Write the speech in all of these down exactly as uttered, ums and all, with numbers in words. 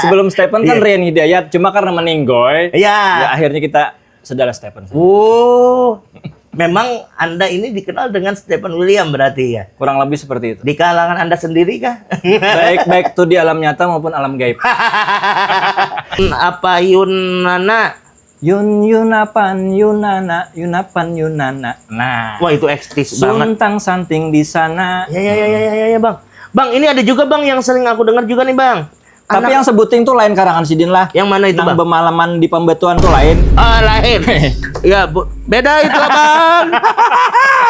Sebelum Stephen kan Iya. Rian Hidayat, cuma karena meninggoy, Iya. ya akhirnya kita Saudara Stephen. Oh, memang Anda ini dikenal dengan Stephen William berarti ya? Kurang lebih seperti itu. Di kalangan Anda sendiri kah? Baik baik tuh di alam nyata maupun alam gaib. Apa Yunana? Yun Yunapan Yunana Yunapan Yunana. Nah. Wah, itu eksis banget. Suntang santing di sana. Ya, ya, ya, ya, ya, ya, ya, Bang. Bang, ini ada juga, Bang, yang sering aku dengar juga nih, Bang. Tapi Anak- yang sebuting tuh lain karangan sidin lah. Yang mana itu, Nang Bang? Bemalaman di pembetulan tuh lain. Ah, lain. Ya, Bu. Beda itu, Abang.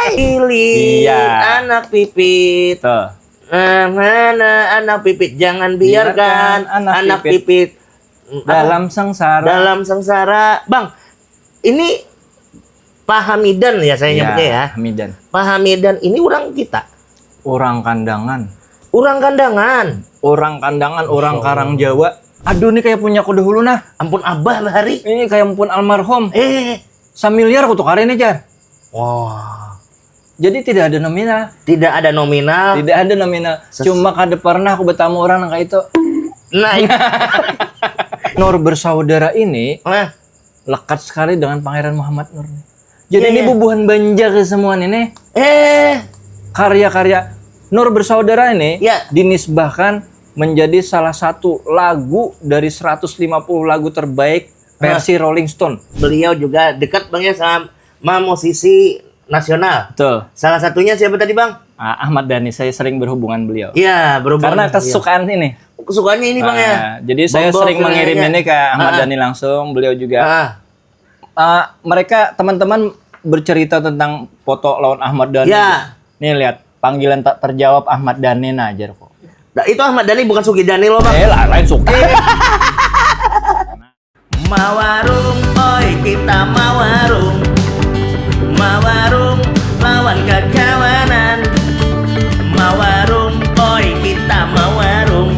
Pilih Iya. anak pipit. Tuh. Nah, mana anak pipit? Jangan biarkan, Biarkan anak anak pipit. pipit. Apa? Dalam sengsara. Dalam sengsara. Bang, ini Pak Hamidan ya saya Ya, nyebutnya ya. Hamidan. Pak Hamidan ini orang kita. Orang Kandangan. Orang Kandangan. Orang Kandangan, orang Karang Jawa. Aduh, ini kayak punya aku dahulu nah. Ampun Abah bahari. Ini kayak pun almarhum. Eh, Samiliar aku tukarin aja. wah. Jadi tidak ada nominal. Tidak ada nominal. Tidak ada nominal. Cuma kada pernah aku bertamu orang nang kayak itu. Nah, ini- Nur bersaudara ini nah, lekat sekali dengan Pangeran Muhammad Nur. Jadi Iya, ini iya. bubuhan Banjar semuanya nih. Eh, Karya-karya Nur bersaudara ini Ya. dinisbahkan menjadi salah satu lagu dari seratus lima puluh lagu terbaik versi Rolling Stone. Beliau juga dekat, Bang, ya, sama musisi nasional. Betul. Salah satunya siapa tadi, Bang? Ah, Ahmad Dhani, saya sering berhubungan beliau. Iya, berhubungan. Karena Iya. kesukaan ini. Kesukaannya ini, Bang, ya. Ah, jadi saya Bombok sering kayaknya. Mengirim ini ke Ahmad Ah. Dhani langsung, beliau juga. Ah, Ah, mereka teman-teman bercerita tentang foto lawan Ahmad Dhani. Ya. Nih lihat, panggilan tak terjawab Ahmad Dhani nah, jarku. Nah, itu Ahmad Dhani bukan Sugi Dhani loh, Bang. Eh, lah, lain Sugi. Mawarung, oi, kita mawarung. Mawarung lawan kakawanan. Mawarung, oi, kita mawarung.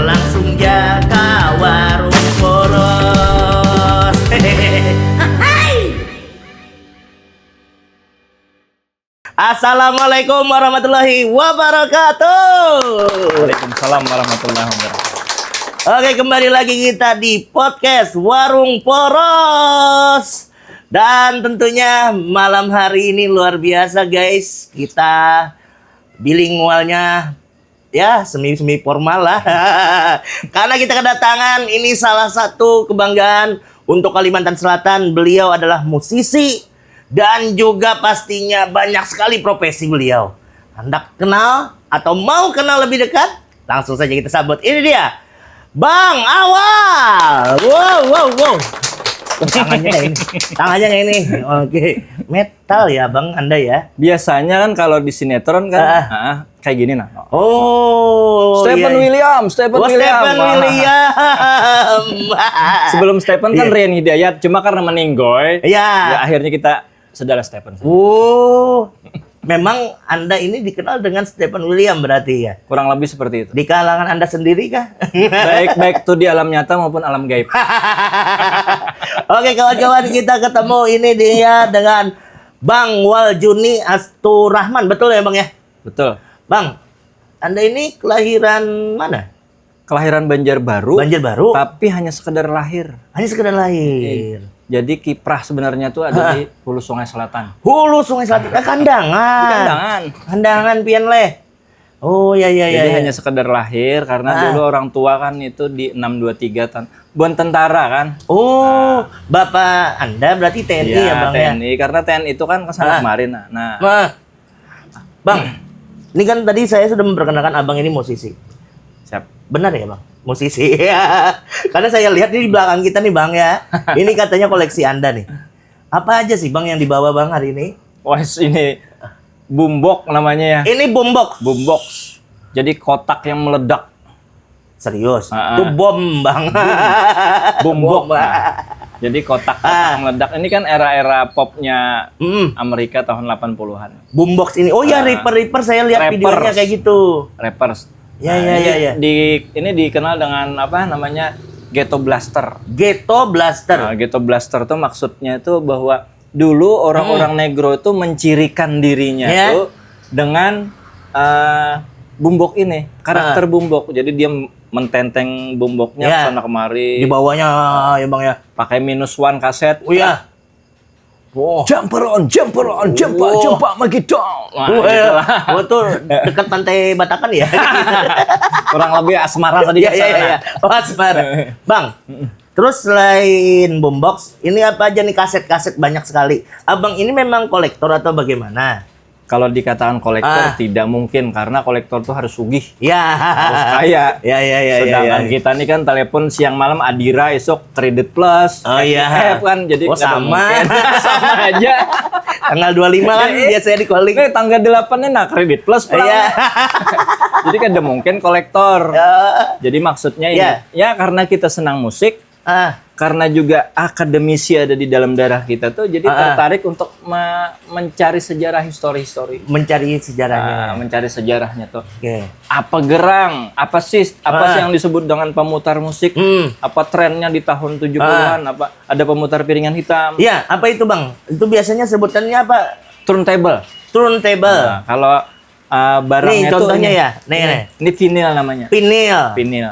Langsung ja ka warung poros. Assalamualaikum warahmatullahi wabarakatuh. Waalaikumsalam warahmatullahi wabarakatuh. Oke, kembali lagi kita di podcast Warung Poros. Dan tentunya malam hari ini luar biasa, guys. Kita bilingualnya ya semi-semi formal lah. Karena kita kedatangan ini salah satu kebanggaan untuk Kalimantan Selatan. Beliau adalah musisi dan juga pastinya banyak sekali profesi beliau. Hendak kenal atau mau kenal lebih dekat? Langsung saja kita sambut. Ini dia, Bang Awal. Wow, wow, wow. Tangannya kayak ini. Tangannya kayak ini. Oke. Metal ya, Bang, Anda ya. Biasanya kan kalau di sinetron kan Ah. ah, kayak gini nah. Oh, Stephen iya. William, Stephen Oh, William. Stephen Wah. William. Sebelum Stephen kan Iya. Rian Hidayat, cuma karena meninggoy, Iya. ya akhirnya kita saudara Stephen. Oh, memang Anda ini dikenal dengan Stephen William berarti ya? Kurang lebih seperti itu. Di kalangan Anda sendiri kah? Baik baik tuh di alam nyata maupun alam gaib. Oke, kawan-kawan, kita ketemu ini dia dengan Bang Waljuni Asturrahman, betul ya, Bang, ya? Betul. Bang, Anda ini kelahiran mana? Kelahiran Banjarbaru, Banjarbaru. Tapi hanya sekedar lahir. Hanya sekedar lahir. Jadi kiprah sebenarnya tuh ada di Hulu Sungai Selatan. Hulu Sungai Selatan, eh, Kandangan. Kandangan. Kandangan pian leh. Oh, ya, ya, ya. Jadi Ya. Hanya sekedar lahir karena Ah. Dulu orang tua kan itu di enam dua tiga tan buat tentara kan. Oh, Bapak Anda berarti T N I ya, Bang, ya? T N I karena T N I itu kan kesana Ah. Kemarin nah. Nah, Wah. Bang, ini kan tadi saya sudah memperkenalkan Abang ini musisi. Siap. Benar ya, Bang? Musisi. Karena saya lihat ini di belakang kita nih, Bang, ya. Ini katanya koleksi Anda nih. Apa aja sih, Bang, yang dibawa, Bang, hari ini? Wah, ini boombox namanya ya. Ini boombox. Boombox. Jadi kotak yang meledak. Serius. Ah, ah. Itu bom, Bang. Boombox. Bom, Bang. Nah, jadi kotak-kotak Ah. meledak. Ini kan era-era popnya Mm. Amerika tahun delapan puluhan. Boombox ini. Oh ya, Ah. Ripper-Ripper saya lihat Rappers. videonya kayak gitu. Rappers. Ya, Nah, ya, ini ya, ya. Di, ini dikenal dengan apa namanya? Ghetto Blaster. Ghetto Blaster. Nah, Ghetto Blaster tuh maksudnya tuh bahwa dulu orang-orang negro itu mencirikan dirinya Hmm. Ya. Tuh dengan eh, boombox ini, karakter Ah. boombox. Jadi dia m- mententeng boomboxnya Ya. sana kemari. Di bawahnya ya bang ya. Pakai minus one kaset. Oh iya. Oh. Jumper on, jumper on, jumper, Oh. jumper, Magidong. Wah, Oh, gitu iya. lah. Oh, tuh dekat pantai Batakan ya. Kurang lebih asmara tadi Iya ke iya sana. Iya. Oh asmara. Bang. Terus selain boombox, ini apa aja nih kaset-kaset banyak sekali. Abang ini memang kolektor atau bagaimana? Kalau dikatakan kolektor Ah. tidak mungkin karena kolektor tuh harus sugih, Ya. harus kaya. Ya ya ya ya. Sedangkan Ya. kita nih kan telepon siang malam Adira, esok Kredit Plus, Oh, iya. F F kan, jadi Oh, kada sama. mungkin. Sama aja. Tanggal dua puluh lima kan biasanya di calling. Eh, tanggal delapan nih nah Kredit Plus pulang. Iya. Jadi kada mungkin kolektor. Ya. Jadi maksudnya ini, Ya. ya karena kita senang musik, Ah, karena juga akademisi ada di dalam darah kita tuh, jadi Ah. tertarik untuk me- mencari sejarah histori-histori. mencari sejarahnya. Ah, mencari sejarahnya tuh. Oke. Apa gerang? Apa sih? Apa Ah. sih yang disebut dengan pemutar musik? Hmm. Apa trennya di tahun tujuh puluhan? Apa ada pemutar piringan hitam? Iya, apa itu bang? Itu biasanya sebutannya apa? Turntable. Turntable. Nah, kalau uh, barangnya Nih, tuh contohnya ini. Ya. Nih, ini, nih. Ini vinyl namanya. Vinyl. Vinyl.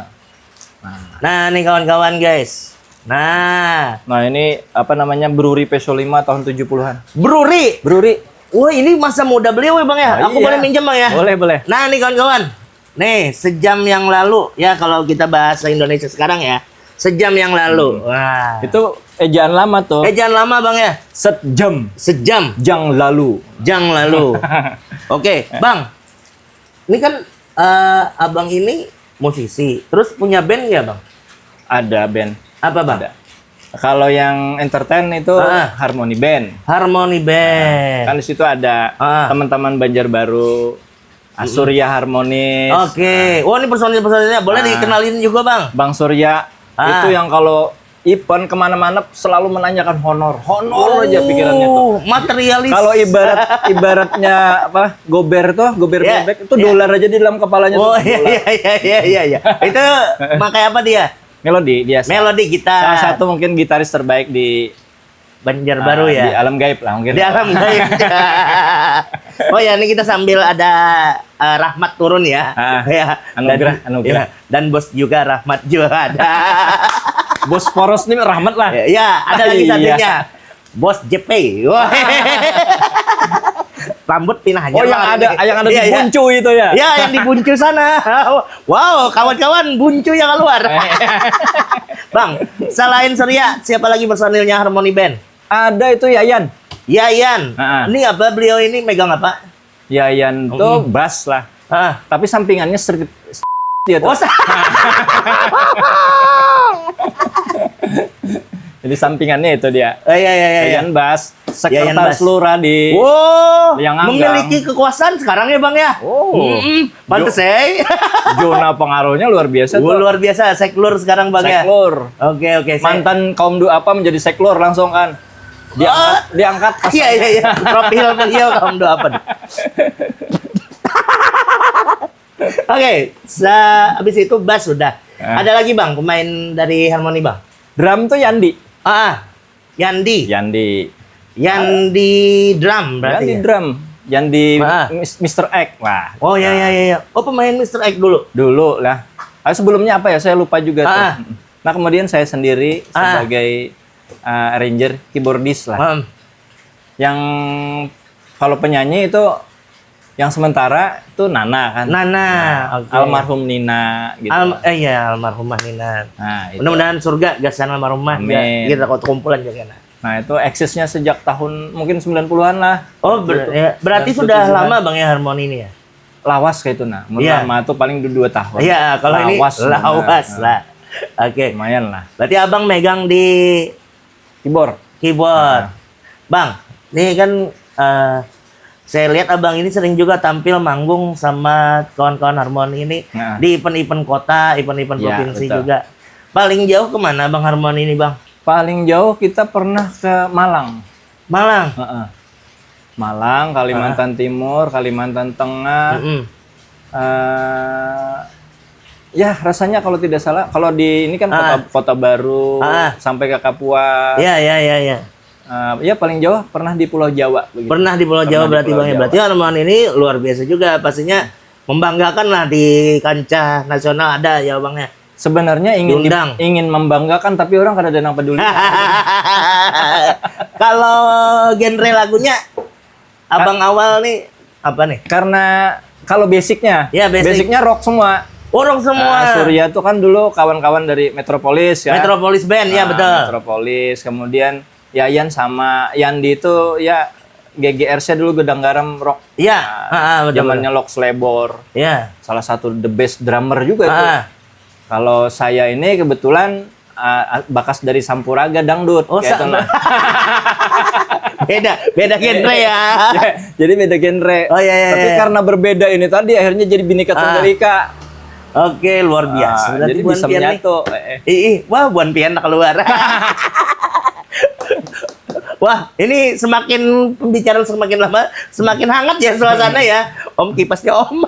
Nah, nih kawan-kawan guys. Nah, Nah, ini apa namanya, Brewery Peso lima tahun tujuh puluhan. Brewery. Brewery. Wah, ini masa muda beliau ya bang ya. Oh, Aku iya. Boleh minjem bang ya? Boleh, boleh. Nah, nih kawan-kawan. Nih, sejam yang lalu ya, kalau kita bahasa Indonesia sekarang ya. Sejam yang lalu. Wah. Itu ejaan lama tuh. Eh, jangan lama bang ya. Sejam. Sejam. Jang lalu. Jang lalu. Oke, bang. Ini kan eh, abang ini musisi, terus punya band nggak bang? Ada band. Apa bang? Ada. Kalau yang entertain itu Ah. Harmony Band. Harmony Band. Kan di situ ada Ah. teman-teman Banjarbaru, Asuria Harmonis. Oke. Wah, ini personil-personilnya boleh Ah. dikenalin juga bang. Bang Surya Ah. itu yang kalau event kemana-mana selalu menanyakan honor, honor aja pikirannya tuh. Oh, materialis. Kalau ibarat ibaratnya apa, gober tuh, gober Ya, bebek itu ya. Dolar aja di dalam kepalanya Oh tuh. Iya iya iya iya iya. Itu pakai apa dia? Melodi biasa. Melodi gitar. Salah satu mungkin gitaris terbaik di Banjarbaru ah, ya. Di alam gaib lah mungkin. Di alam gaib. Oh ya, ini kita sambil ada eh, rahmat turun ya. Ah, Ya. anugerah, Dan- anugerah. Ya, dan bos juga rahmat juga ada. Bosporus nih rahmat lah. Ya, ya, ada lagi Iya. satunya. Bos J P. Wah. Rambut pinahnya. Oh, yang ada yang ada di Iya, iya. Buncu itu ya. Ya, yang di Buncu sana. Wow, kawan-kawan Buncu yang keluar. Bang, selain Surya, siapa lagi personilnya Harmony Band? Ada itu Yayan. Yayan. Ah. Ini apa beliau ini megang apa? Yayan tuh bass lah. Ah. Tapi sampingannya sedikit dia tuh. Oh, sa- Jadi sampingannya itu dia. Eh, ya ya ya ya. Yayan bass, Yayan sekretaris bass. lurah di Wow, Yang Anggang. Memiliki kekuasaan sekarang ya bang ya. Oh. Mm-mm. Pantes eh. Zona pengaruhnya luar biasa Oh, tuh. Luar biasa, seklur sekarang bang ya. Seklur. Oke oke. Saya- Mantan kaum duo apa menjadi seklur langsung kan. Diangkat, diangkat pas Iya iya iya. Profil beliau kaum duo apa? Oke, sa- habis itu bass sudah. Ah. Ada lagi bang pemain dari Harmony bang? Drum tuh Yandi. Ah, Yandi. Yandi. Yandi drum berarti. Yandi Ya? Drum. Yandi Ah. Mis- Mister X lah. Oh ya ya ya ya. Oh pemain Mister X dulu. Dulu lah. Ah, sebelumnya apa ya? Saya lupa juga Ah. tuh. Nah, kemudian saya sendiri Ah. sebagai uh, arranger, keyboardist lah. Hmm. Yang kalau penyanyi itu yang sementara itu Nana kan. Nana, Nah, oke. Almarhum Nina gitu. Al- eh ya almarhumah Nina. Nah, itu. Mudah-mudahan surga gasan almarhumah ya. Amin. Kita kau kumpulan juga nah. Nah, itu eksisnya sejak tahun mungkin sembilan puluhan lah. Oh ber- Gitu. ya, berarti Sembilan sudah puluh tujuh lama bang ya Harmony ini ya. Lawas kayak itu nah. Mun Iya. lama tuh paling dua tahun. Iya kalau ini Lawas, lawas nah. Lah. Oke. Lumayan lah. Berarti abang megang di Keyboard. keyboard. Nah. Bang, nih kan eh, saya lihat abang ini sering juga tampil manggung sama kawan-kawan Harmony ini Nah. di event-event kota, event-event Ya, provinsi betul. Juga. Paling jauh kemana bang Harmony ini bang? Paling jauh kita pernah ke Malang. Malang. Heeh. Malang, Kalimantan Timur, Kalimantan Tengah. Mm-mm. Eh, ya rasanya kalau tidak salah, kalau di ini kan kota, Ah. Kota Baru Ah. sampai ke Kapuas. Iya iya iya iya. Eh, ya paling jauh pernah di Pulau Jawa begitu. Pernah di Pulau Pernah Jawa di berarti Pulau bang ya. Jawa. Berarti Harmony ini luar biasa juga pastinya. Membanggakan lah di kancah nasional ada ya, Bang, ya. Sebenarnya ingin di- Diundang. ingin membanggakan, tapi orang kada ada yang peduli. Kalau genre lagunya Abang Awal nih apa nih? Karena kalau basicnya, Ya, basic. basicnya rock semua. Orang semua. Nah, Surya tuh kan dulu kawan-kawan dari Metropolis ya. Metropolis Band, ya Nah, betul. Metropolis, kemudian Yayan sama Yandi itu ya G G R C dulu, Gedang Garam, rock. Iya, Nah, ha, ha, betul, zamannya Lox Lebor. Iya. Salah satu the best drummer juga tuh. Ah. Kalau saya ini kebetulan uh, bakas dari Sampuraga, dangdut. Oh, Kayak sa- itu, nah. Beda, beda genre ya. Jadi beda genre. Oh, iya, iya, Tapi iya. karena berbeda ini tadi, akhirnya jadi Bhinneka Ah. Tunggal Ika. Oke, luar biasa. Ah, Berarti jadi Buan bisa Pian nih. menyatu. Eh, eh. Ih, ih, wah, Buan Pian nak keluar. Wah, ini semakin pembicaraan semakin lama, semakin hangat ya suasana ya. Om, kipasnya Om.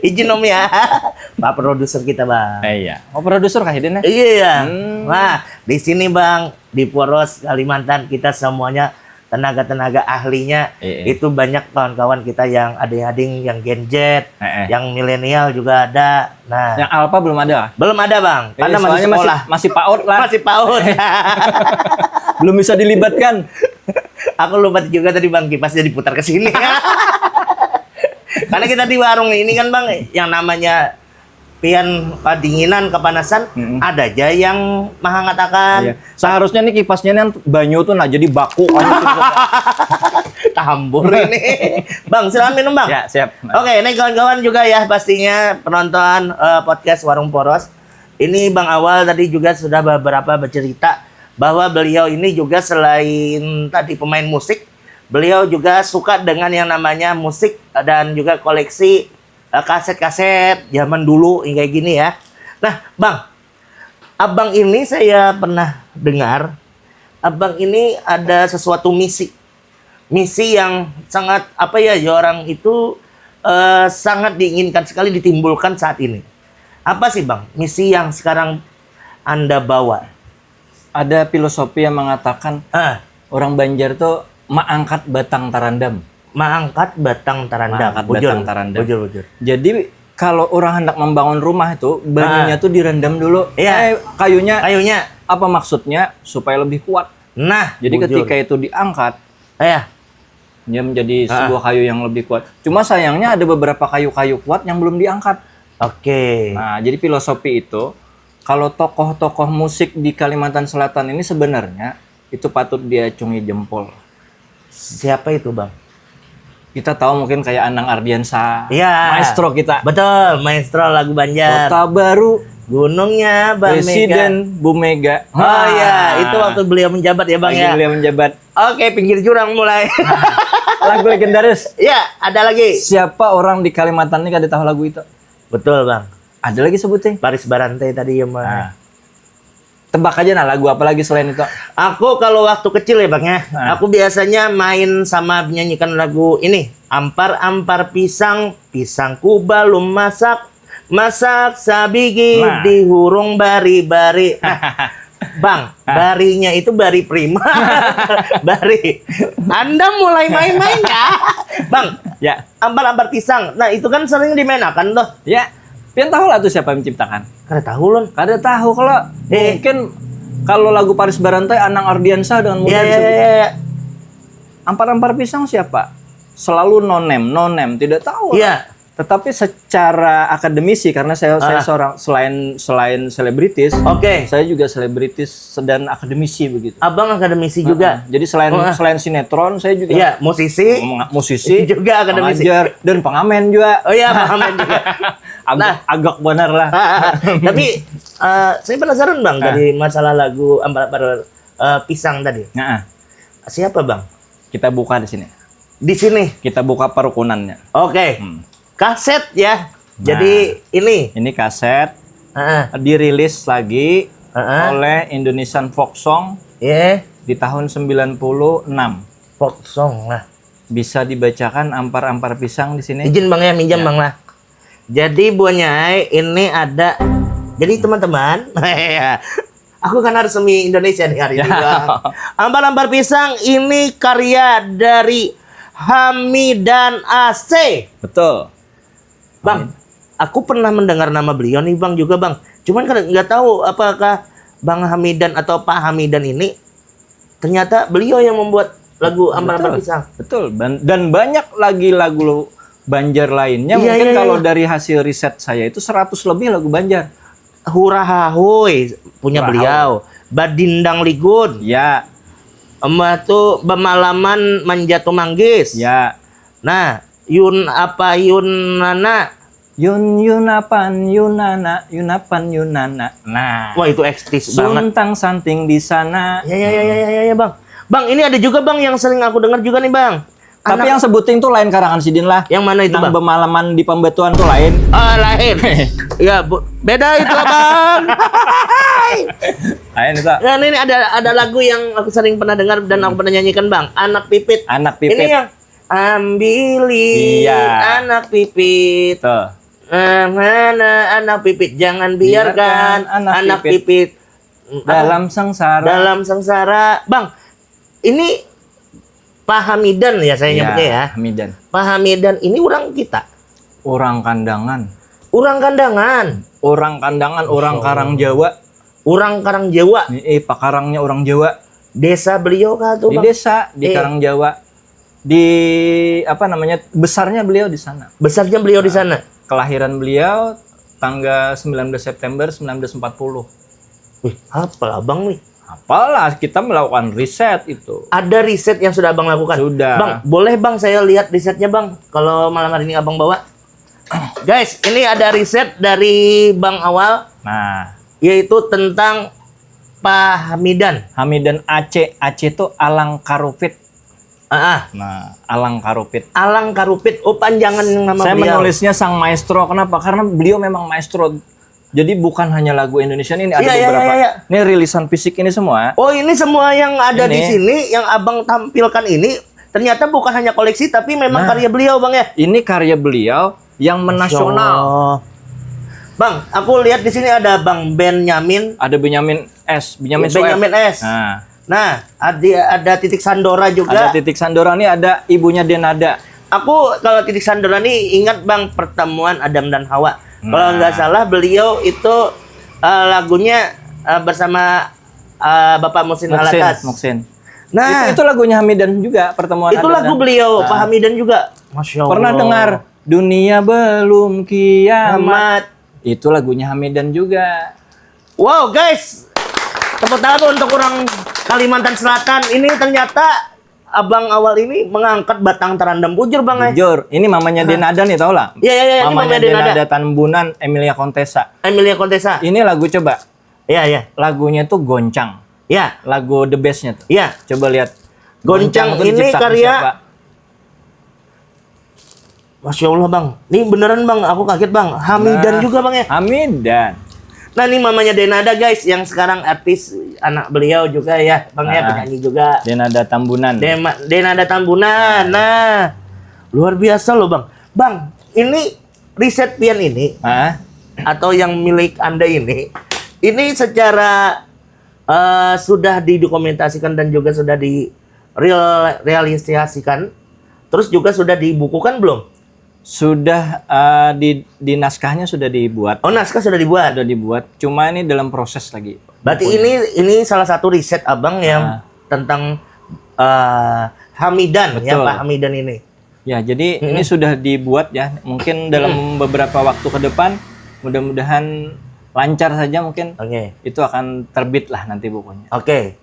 Izin Om ya. Pak produser kita, Bang. Eh, iya. Mau produser kah Hidin ya? Iya ya. Hmm. Nah, di sini, Bang, di Poros Kalimantan, kita semuanya tenaga-tenaga ahlinya. Iya. Itu banyak kawan-kawan kita yang ading-ading, yang Gen Z, Eh, eh. yang milenial juga ada. Nah, Yang alpha belum ada. Belum ada, Bang, karena Eh, masih soalnya sekolah. Masih, masih paut lah. Masih paut. Belum bisa dilibatkan. Aku lupa juga tadi, Bang, kipasnya diputar ke sini. Karena kita di warung ini kan, Bang, yang namanya pian kedinginan, kepanasan, Mm-mm. ada aja yang menghangatkan. Iya. Seharusnya nih kipasnya nih banyu tuh, nah, jadi baku. Tahambur ini. Bang, silakan minum, Bang. Ya, siap. Oke, ini kawan-kawan juga ya, pastinya penonton eh, podcast Warung Poros. Ini Bang Awal tadi juga sudah beberapa bercerita bahwa beliau ini juga selain tadi pemain musik, beliau juga suka dengan yang namanya musik dan juga koleksi eh, kaset-kaset zaman dulu yang kayak gini ya. Nah, Bang, Abang ini saya pernah dengar, Abang ini ada sesuatu misi. Misi yang sangat, apa ya, ya orang itu eh, sangat diinginkan sekali ditimbulkan saat ini. Apa sih, Bang, misi yang sekarang Anda bawa? Ada filosofi yang mengatakan Ah, orang Banjar tuh maangkat batang tarandam. Maangkat batang tarandam. Maangkat Bujur. Batang tarandam. Bujur, bujur. Jadi kalau orang hendak membangun rumah itu, banyunya Ah. tuh direndam dulu. Iya. Eh, kayunya. Kayunya. Apa maksudnya? Supaya lebih kuat. Nah, Jadi bujur. Ketika itu diangkat, Iya. dia menjadi Ah. Sebuah kayu yang lebih kuat. Cuma sayangnya ada beberapa kayu-kayu kuat yang belum diangkat. Oke. Nah, jadi filosofi itu, kalau tokoh-tokoh musik di Kalimantan Selatan ini sebenarnya itu patut diacungi jempol. Siapa itu, Bang? Kita tahu mungkin kayak Anang Ardiansyah, Iya. Maestro kita. Betul, maestro lagu Banjar. Kota Baru, Gunungnya Bang Mega. Presiden Bu Mega. Oh iya, itu waktu beliau menjabat ya, Bang, Lagi ya. Beliau menjabat. Oke, pinggir jurang mulai. Lagu legendaris. Ya, ada lagi. Siapa orang di Kalimantan ini kada tahu lagu itu? Betul, Bang. Ada lagi sebutin. Paris Barantai tadi ya, Bang. Nah. Tebak aja nah, lagu apa lagi selain itu? Aku kalau waktu kecil ya, Bang, ya, Nah. aku biasanya main sama menyanyikan lagu ini, ampar-ampar pisang, pisangku belum masak, masak sabigi Nah. dihurung bari-bari. Nah, Bang, barinya itu bari prima. Bari. Anda mulai main-main ya. Bang, Ya, ampar-ampar pisang. Nah, itu kan sering dimainakan tuh. ya. Pian tahu lah tuh siapa yang menciptakan? Kada tahu, Lon. Kada tahu kalau Eh. Mungkin kalau lagu Paris Barantai, Anang Ardiansyah dengan mudah Iya, iya, disebut. Iya, iya. Ampar-ampar pisang siapa? Selalu no name, no name, tidak tahu. Iya. Tetapi secara akademisi, karena saya saya Ah. seorang, selain selain selebritis, Oke. Saya juga selebritis dan akademisi begitu. Abang akademisi juga. Jadi selain Wah. Selain sinetron, saya juga Iya, musisi. Menga- musisi, Juga akademisi. Pengajar, dan pengamen juga. Oh iya, pengamen juga. Agak, Nah. Agak benar lah. Tapi eh, saya penasaran, Bang, Ah. Dari masalah lagu ampar-ampar eh, pisang tadi. Nah, Siapa, Bang? Kita buka di sini. Di sini. Kita buka perukunannya. Oke. Hmm. Kaset ya. Nah. Jadi ini. Ini kaset Heeh. Dirilis lagi Heeh. Oleh Indonesian Folk Song Iya. Di tahun sembilan puluh enam. Folk song lah. Bisa dibacakan ampar-ampar pisang di sini. Izin, Bang, ya, minjam, Ya. Bang, lah. Jadi buahnya ai, ini ada. Jadi teman-teman, aku kan harus semi Indonesia nih hari ini, Ya. Bang. Ampar-ampar pisang ini karya dari Hamidan A C. Betul. Bang, aku pernah mendengar nama beliau nih Bang juga Bang. Cuman kan nggak tahu apakah Bang Hamidan atau Pak Hamidan ini ternyata beliau yang membuat lagu Ampar-Ampar Pisang. Betul. Dan, dan banyak lagi lagu Banjar lainnya. Iya, Mungkin iya, kalau iya. Dari hasil riset saya itu seratus lebih lagu Banjar. Hurahahui punya beliau. Badindang Ligun. Ya, Emak tuh Bemalaman Manjatu Manggis. Ya. Nah, Yun apa Yunana? Yun Yunapan Yunana Yunapan Yunana. Nah. Wah, itu eksis banget. Suntang santing di sana. Ya ya ya ya ya ya, ya, Bang. Bang, ini ada juga Bang yang sering aku dengar juga nih Bang. Tapi yang sebuting tuh lain karangan sidin lah. Yang mana itu, Nang Bang? Bemalaman di Pambatuan tuh lain. Ah, lain. Ya, bu, beda itu Bang. Lain itu. Nah, ini ada ada lagu yang aku sering pernah dengar dan aku pernah nyanyikan Bang. Anak Pipit. Anak Pipit. Ini yang Ambili Iya. Anak Pipit. Tuh. Nah, mana Anak Pipit? Jangan biarkan, Biarkan Anak Anak Pipit. Pipit. Apa? Dalam sengsara. Dalam sengsara. Bang, ini Pak Hamidan ya saya Ya, nyebutnya ya. Hamidan. Pak Hamidan ini orang kita. Orang Kandangan. Orang Kandangan. Orang Kandangan, orang Karang Jawa. Orang Karang Jawa. Ini eh, pakarangnya orang Jawa. Desa beliau kah tuh, Di Bang? Desa, di Eh. Karang Jawa. Di apa namanya? Besarnya beliau di sana. Besarnya beliau di sana. Kelahiran beliau tanggal sembilan belas September sembilan belas empat puluh. Wih, hafal Abang nih. Apalah, kita melakukan riset itu. Ada riset yang sudah Abang lakukan? Sudah. Bang, boleh Bang saya lihat risetnya Bang? Kalau malam hari ini Abang bawa. Guys, ini ada riset dari Bang Awal, Nah, yaitu tentang Pak Hamidan. Hamidan Aceh, Aceh itu Alang Karupit. Ah, ah. Nah, Alang Karupit. Alang Karupit. Oh, panjangan nama Saya beliau. Menulisnya sang maestro. Kenapa? Karena beliau memang maestro. Jadi bukan hanya lagu Indonesia ini, ada Iya, iya, beberapa. Iya, iya. Ini rilisan fisik ini semua. Oh, ini semua yang ada di Ini. Sini, yang Abang tampilkan ini ternyata bukan hanya koleksi tapi memang Nah. Karya beliau, Bang, ya. Ini karya beliau yang menasional. Masya Allah. Bang, aku lihat di sini ada Bang Benyamin. Ada Benyamin S, Benyamin Sueb. Benyamin S. Nah, Nah, ada, ada Titik Sandora juga. Ada Titik Sandora nih, ada ibunya Denada. Aku kalau Titik Sandora nih ingat, Bang, pertemuan Adam dan Hawa. Kalau Nah. Nggak salah beliau itu eh, lagunya eh, bersama eh, Bapak Muhsin Muhsin, Alatas. Muhsin. Nah, Itu, itu lagunya Hamidan juga, pertemuan itu Adam lagu dan- beliau, Nah. Pak Hamidan juga. Masya Allah. Pernah dengar Dunia Belum Kiamat. Kiamat. Itu lagunya Hamidan juga. Wow, guys, tepuk tangan untuk orang Kalimantan Selatan. Ini ternyata Abang Awal ini mengangkat batang terandam bujur, Bang, eh. Jujur, ini mamanya Denada nih, tau lah? Iya, iya, iya, ini Mamanya mamanya Denada. Denada Tambunan, Emilia Contessa. Emilia Contessa. Ini lagu coba. Iya, iya. Lagunya tuh Goncang. Iya, Lagu the bestnya tuh. iya. Coba lihat. Goncang tuh ini diciptakan karya siapa? Masya Allah, Bang. Ini beneran, Bang. Aku kaget, Bang. Hamidan Nah, juga, Bang, ya. Hamidan. Nah, ini mamanya Denada, guys, yang sekarang artis anak beliau juga ya, Bang, ya, Nah. penyanyi juga. Denada Tambunan. Dema- Denada Tambunan. Nah, luar biasa loh, Bang. Bang, ini riset pian ini Hah? atau yang milik Anda ini, ini secara eh, sudah didokumentasikan dan juga sudah di real- realisasikan, terus juga sudah dibukukan belum? Sudah eh, di di naskahnya sudah dibuat. Oh, naskah sudah dibuat. Sudah dibuat. Cuma ini dalam proses lagi. Berarti ini ini salah satu riset Abang yang Ah. tentang eh, Hamidan ya, Betul. Pak Hamidan ini. Ya, jadi ini sudah dibuat ya. Mungkin dalam beberapa waktu ke depan, mudah-mudahan lancar saja mungkin Oke. itu akan terbit lah nanti bukunya. Oke.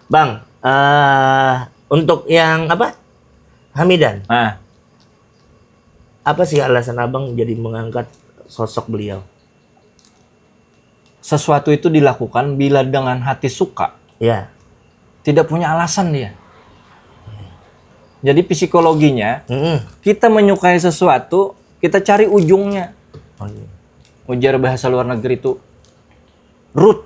Bang, eh untuk yang apa? Hamidan. Nah, Apa sih alasan Abang jadi mengangkat sosok beliau? Sesuatu itu dilakukan bila dengan hati suka, Ya. Tidak punya alasan dia. Jadi psikologinya, Mm-mm. Kita menyukai sesuatu, kita cari ujungnya. Oh, iya. Ujar bahasa luar negeri itu root.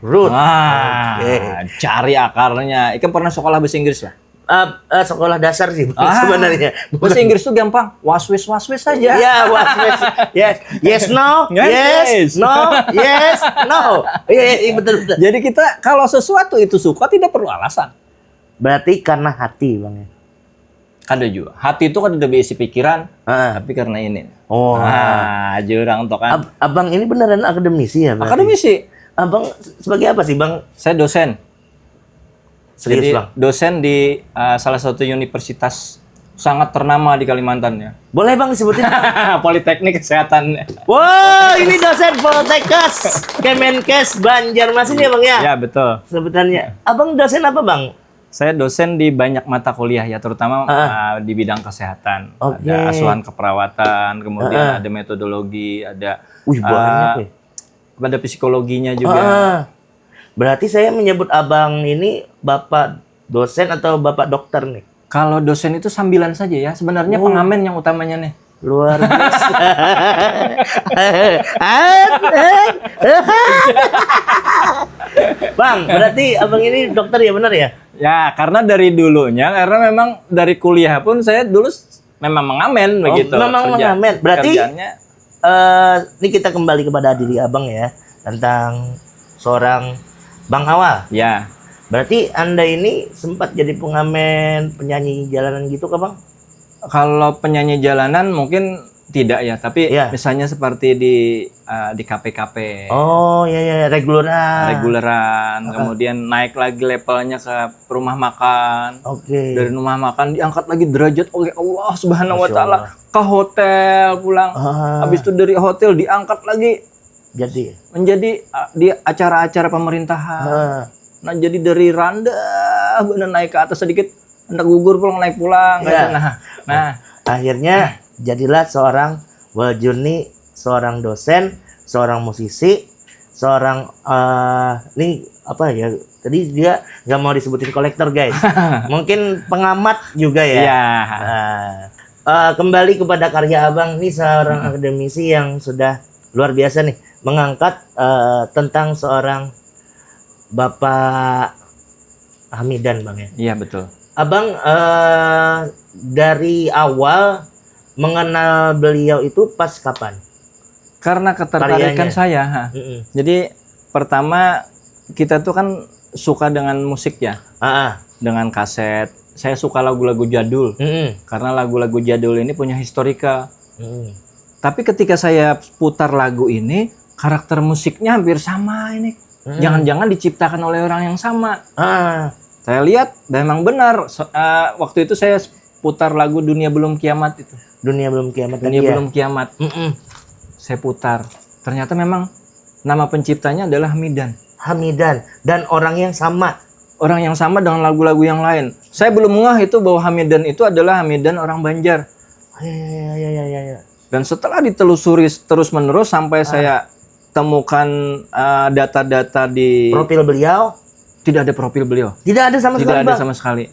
Root. Ah, Oke. Cari akarnya. Ikan pernah sekolah bahasa Inggris lah. Eh, eh, sekolah dasar sih Ah, sebenarnya. Bahasa Inggris tuh gampang. Was wis was wis saja. Ya, was wis. Yes, yes, no, Yes, yes, yes. No, yes, no. Iya, iya, iya, betul, betul. Jadi kita kalau sesuatu itu suka tidak perlu alasan. Berarti karena hati, Bang, ya. Kada jua. Hati itu kada ada berisi pikiran, Ah. tapi karena ini. Oh. Ah, jurang tuh kan. Ab- abang ini beneran akademisi ya? Berarti? Akademisi. Abang sebagai apa sih, Bang? Saya dosen. Serius, Jadi Bang? Dosen di uh, salah satu universitas sangat ternama di Kalimantan ya. Boleh, Bang, disebutin? Politeknik Kesehatan. Wah, ini dosen Poltekkes, Kemenkes Banjarmasin ya, Bang, ya? Ya, betul. Sebutannya. Abang dosen apa, Bang? Saya dosen di banyak mata kuliah ya, terutama Ah. uh, di bidang kesehatan. Oke. Ada asuhan keperawatan, kemudian Ah. ada metodologi, ada Wih, banyak uh, nih. ada psikologinya juga. Ah. Berarti saya menyebut abang ini bapak dosen atau bapak dokter nih? Kalau dosen itu sambilan saja ya, sebenarnya Oh. pengamen yang utamanya nih. Luar biasa. Bang, berarti abang ini dokter ya, benar ya? Ya, karena dari dulunya, karena memang dari kuliah pun saya dulu s- memang mengamen Oh, begitu. memang kerja- mengamen. Berarti kerjanya Eh, ini kita kembali kepada diri abang ya, tentang seorang Bang Awal. Ya, Berarti anda ini sempat jadi pengamen, penyanyi jalanan gitu kah, Bang? kalau penyanyi jalanan mungkin tidak ya, tapi Ya. misalnya seperti di uh, di kafe-kafe, Oh, ya, ya, ya, reguleran. reguleran, kemudian naik lagi levelnya ke rumah makan. Oke. Dari rumah makan diangkat lagi derajat oleh Allah Subhanahu wa Masya taala Allah. Ke hotel pulang. Ah. Habis itu dari hotel diangkat lagi Jadi. Menjadi uh, di acara-acara pemerintahan. Ah. Nah, jadi dari randah bener naik ke atas sedikit, hendak gugur pulang naik pulang. Iya. Nah, nah, Akhirnya jadilah seorang Waljuni, seorang dosen, seorang musisi, seorang eh ini apa ya? Tadi dia nggak mau disebutin kolektor, guys. Mungkin pengamat juga ya. Iya. Nah, eh, kembali kepada karya abang, ini seorang akademisi yang sudah luar biasa nih, mengangkat eh, tentang seorang Bapak Hamidan, Bang, ya. Iya, betul. Abang eh, dari awal mengenal beliau itu pas kapan? Karena ketertarikan Karyanya. Saya, ha. Mm-mm. Jadi pertama kita tuh kan suka dengan musik ya, Ah, ah. Dengan kaset. Saya suka lagu-lagu jadul. Mm-mm. Karena lagu-lagu jadul ini punya historical. Mm-mm. Tapi ketika saya putar lagu ini, karakter musiknya hampir sama ini. Hmm. Jangan-jangan diciptakan oleh orang yang sama. Ah, Saya lihat, dan memang benar. So- eh, waktu itu saya putar lagu Dunia Belum Kiamat itu. Dunia Belum Kiamat tadi Dunia ya. Belum Kiamat. Mm-mm. Saya putar. Ternyata memang nama penciptanya adalah Hamidan. Hamidan dan orang yang sama. Orang yang sama dengan lagu-lagu yang lain. Saya belum ngeh itu bahwa Hamidan itu adalah Hamidan orang Banjar. Ya, ya, ya, ya, ya, ya. Dan setelah ditelusuri terus-menerus sampai saya temukan eh, data-data di Profil beliau tidak ada profil beliau. Tidak ada sama Tidak sekali, ada Bang. Sama sekali.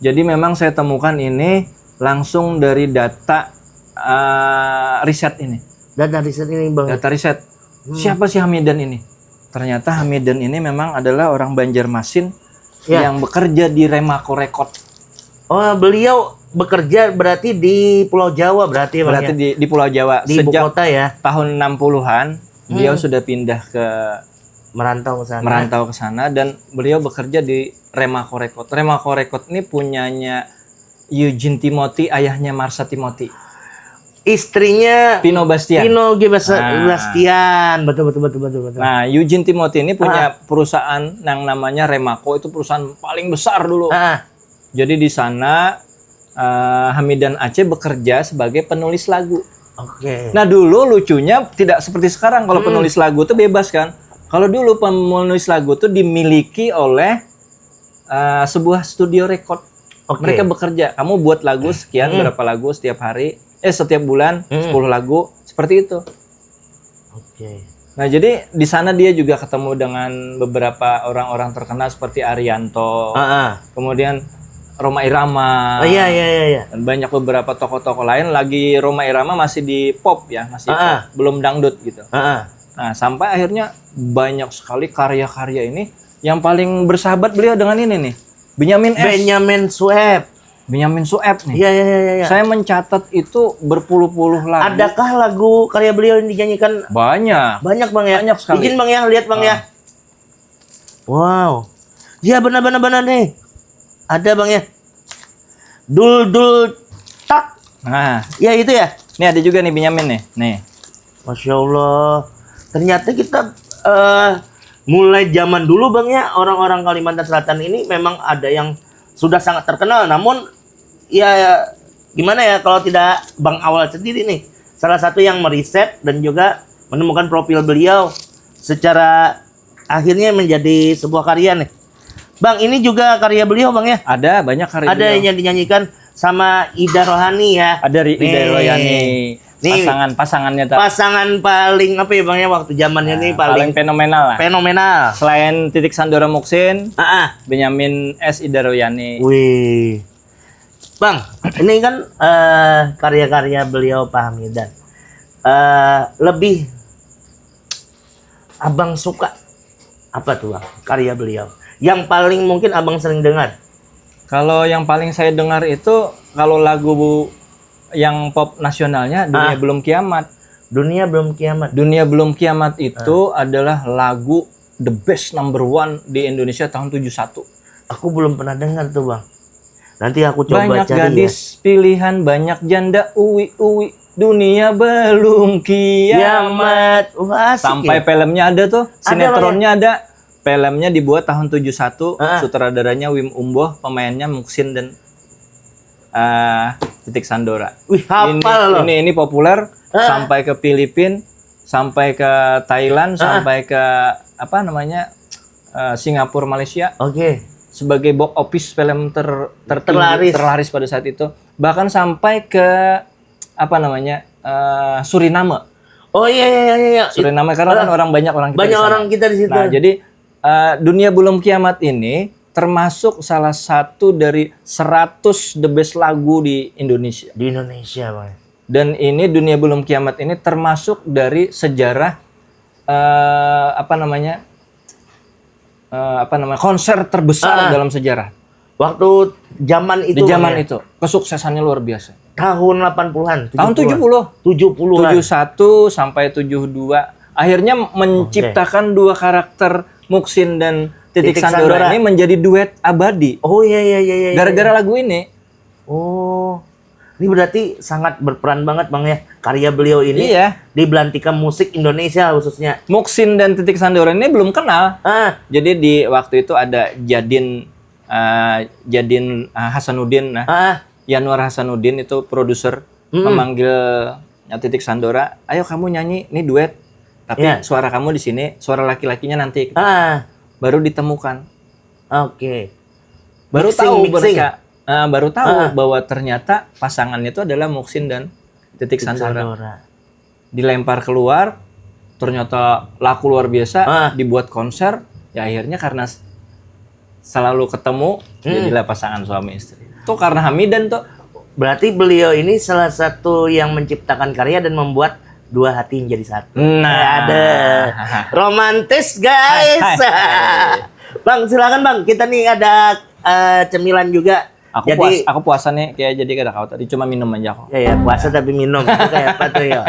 Jadi memang saya temukan ini langsung dari data eh, riset ini. Data riset ini, Bang. Data riset. Siapa sih Hamidan ini? Ternyata Hamidan ini memang adalah orang Banjarmasin Ya. Yang bekerja di Remako Record. Oh, beliau bekerja berarti di Pulau Jawa berarti, Bang, Berarti ya? Di, di Pulau Jawa. Di ibu Sejak kota ya. Tahun enam puluhan, beliau sudah pindah ke Merantau ke sana. Merantau ke sana dan beliau bekerja di Remako Record. Remako Record ini punyanya Eugene Timothy, ayahnya Marsha Timothy. Istrinya Pino Bastian. Pino G. Bas- Nah. Bastian. Betul, betul, betul, betul, betul. Nah, Eugene Timothy ini punya perusahaan yang namanya Remako, itu perusahaan paling besar dulu. Ah, Jadi di sana eh, Hamidan Aceh bekerja sebagai penulis lagu. Oke. Nah, dulu lucunya tidak seperti sekarang, kalau penulis lagu tuh bebas kan. Kalau dulu penulis lagu tuh dimiliki oleh eh, sebuah studio record. Oke. Mereka bekerja, kamu buat lagu sekian, berapa lagu setiap hari, eh, setiap bulan, sepuluh lagu, seperti itu. Oke. Nah, jadi di sana dia juga ketemu dengan beberapa orang-orang terkenal seperti Arianto, Ah, ah. Kemudian Rhoma Irama, Oh, iya, iya, iya, iya. Dan banyak beberapa tokoh-tokoh lain. Lagi Rhoma Irama masih di pop ya, masih Ah, ah. Pop, belum dangdut gitu. Ah, ah. Nah, sampai akhirnya banyak sekali karya-karya ini. Yang paling bersahabat beliau dengan ini nih, Benyamin S. Benyamin Sueb. Benyamin Sueb nih. Iya, iya, iya, iya. Saya mencatat itu berpuluh-puluh lagu. Adakah lagu karya beliau yang dinyanyikan? Banyak. Banyak, Bang, ya? Banyak sekali. Izin, Bang, ya, lihat, Bang, ya. Wow. Iya, benar, benar, benar nih. Ada, Bang, ya. Dul dul tak. Nah, Ya itu ya. Ini ada juga nih Benyamin nih. Nih. Masya Allah. Ternyata kita eh, mulai zaman dulu bang ya, orang-orang Kalimantan Selatan ini memang ada yang sudah sangat terkenal. Namun ya gimana ya kalau tidak bang Awal sendiri nih, salah satu yang meriset dan juga menemukan profil beliau secara akhirnya menjadi sebuah karya nih. Bang, ini juga karya beliau bang ya. Ada banyak karya Ada beliau. Yang dinyanyikan sama Ida Rohani ya. Ada Ri- Ida Nih. Royani. Nih. Pasangan pasangannya tak Pasangan paling apa ya bang ya, waktu zamannya nih paling paling fenomenal lah. Fenomenal. Selain Titik Sandora Muksin, Ah, ah. Benyamin S Ida Royani. Wih. Bang, ini kan eh, karya-karya beliau Pak Hamidan. Eh, lebih abang suka apa tuh bang? Karya beliau. Yang paling mungkin abang sering dengar. Kalau yang paling saya dengar itu kalau lagu bu- yang pop nasionalnya Dunia Ah. Belum Kiamat. Dunia belum kiamat. Dunia Belum Kiamat itu Ah. adalah lagu the best number one di Indonesia tahun tujuh satu. Aku belum pernah dengar tuh bang. Nanti aku coba Banyak cari gadis pilihan, banyak janda, ui ui. Dunia belum ya. kiamat. Kiamat. Wah, asik Sampai ya. Filmnya ada tuh, Ada, sinetronnya ada. Filmnya dibuat tahun tujuh satu, Ah. sutradaranya Wim Umboh, pemainnya Muksin dan eh, Titik Sandora. Wih, hafal ini, loh. Ini ini populer Ah. sampai ke Filipin, sampai ke Thailand, Ah. sampai ke apa namanya eh, Singapura, Malaysia Oke. sebagai box office film ter tertinggi, Terlaris. Terlaris pada saat itu. Bahkan sampai ke apa namanya eh, Suriname. Oh iya iya iya iya. Suriname karena kan Ah. orang banyak orang kita Banyak di sana. Orang kita di situ. Nah, jadi eh, Dunia Belum Kiamat ini termasuk salah satu dari seratus the best lagu di Indonesia. Di Indonesia bang. Dan ini Dunia Belum Kiamat ini termasuk dari sejarah eh, apa namanya eh, apa namanya konser terbesar Ah. Dalam sejarah Waktu zaman itu di zaman Bang, ya? Itu kesuksesannya luar biasa. Tahun delapan puluhan, Tahun tujuh puluh. Tujuh puluhan. Tujuh satu sampai tujuh dua. Akhirnya menciptakan dua karakter Muksin dan Titik, Titik Sandora, Sandora. Ini menjadi duet abadi. Oh iya iya iya iya. Gara-gara lagu ini. Oh. Ini berarti sangat berperan banget Bang ya. Karya beliau ini Iya. Di belantika musik Indonesia khususnya. Muksin dan Titik Sandora ini belum kenal. Ah, Jadi di waktu itu ada Jadin eh, Jadin eh, Hasanuddin nah. ah, Yanuar Hasanuddin itu produser Mm-mm. memanggil ya, Titik Sandora, "Ayo kamu nyanyi, ini duet. Tapi Ya. Suara kamu di sini, suara laki-lakinya nanti." ah. Baru ditemukan. Oke. Baru Mixing, tahu mixing. Mereka eh, baru tahu Ah. Bahwa ternyata pasangannya itu adalah Muksin dan Titik Sandora. Sandora. Dilempar keluar, ternyata laku luar biasa, Ah. Dibuat konser, ya akhirnya karena s- selalu ketemu, Hmm. Jadilah pasangan suami istri. Itu karena Hamidan tuh. Berarti beliau ini salah satu yang menciptakan karya dan membuat dua hati menjadi satu. Nah. Eh, ada romantis guys. Hai, hai, hai. Bang, silakan Bang. Kita nih ada eh, cemilan juga. Aku Jadi puas, aku puasa nih, kayak jadi kada kau tadi cuma minum aja kok. Ya, ya, puasa tapi minum. Itu kayak apa tuh ya?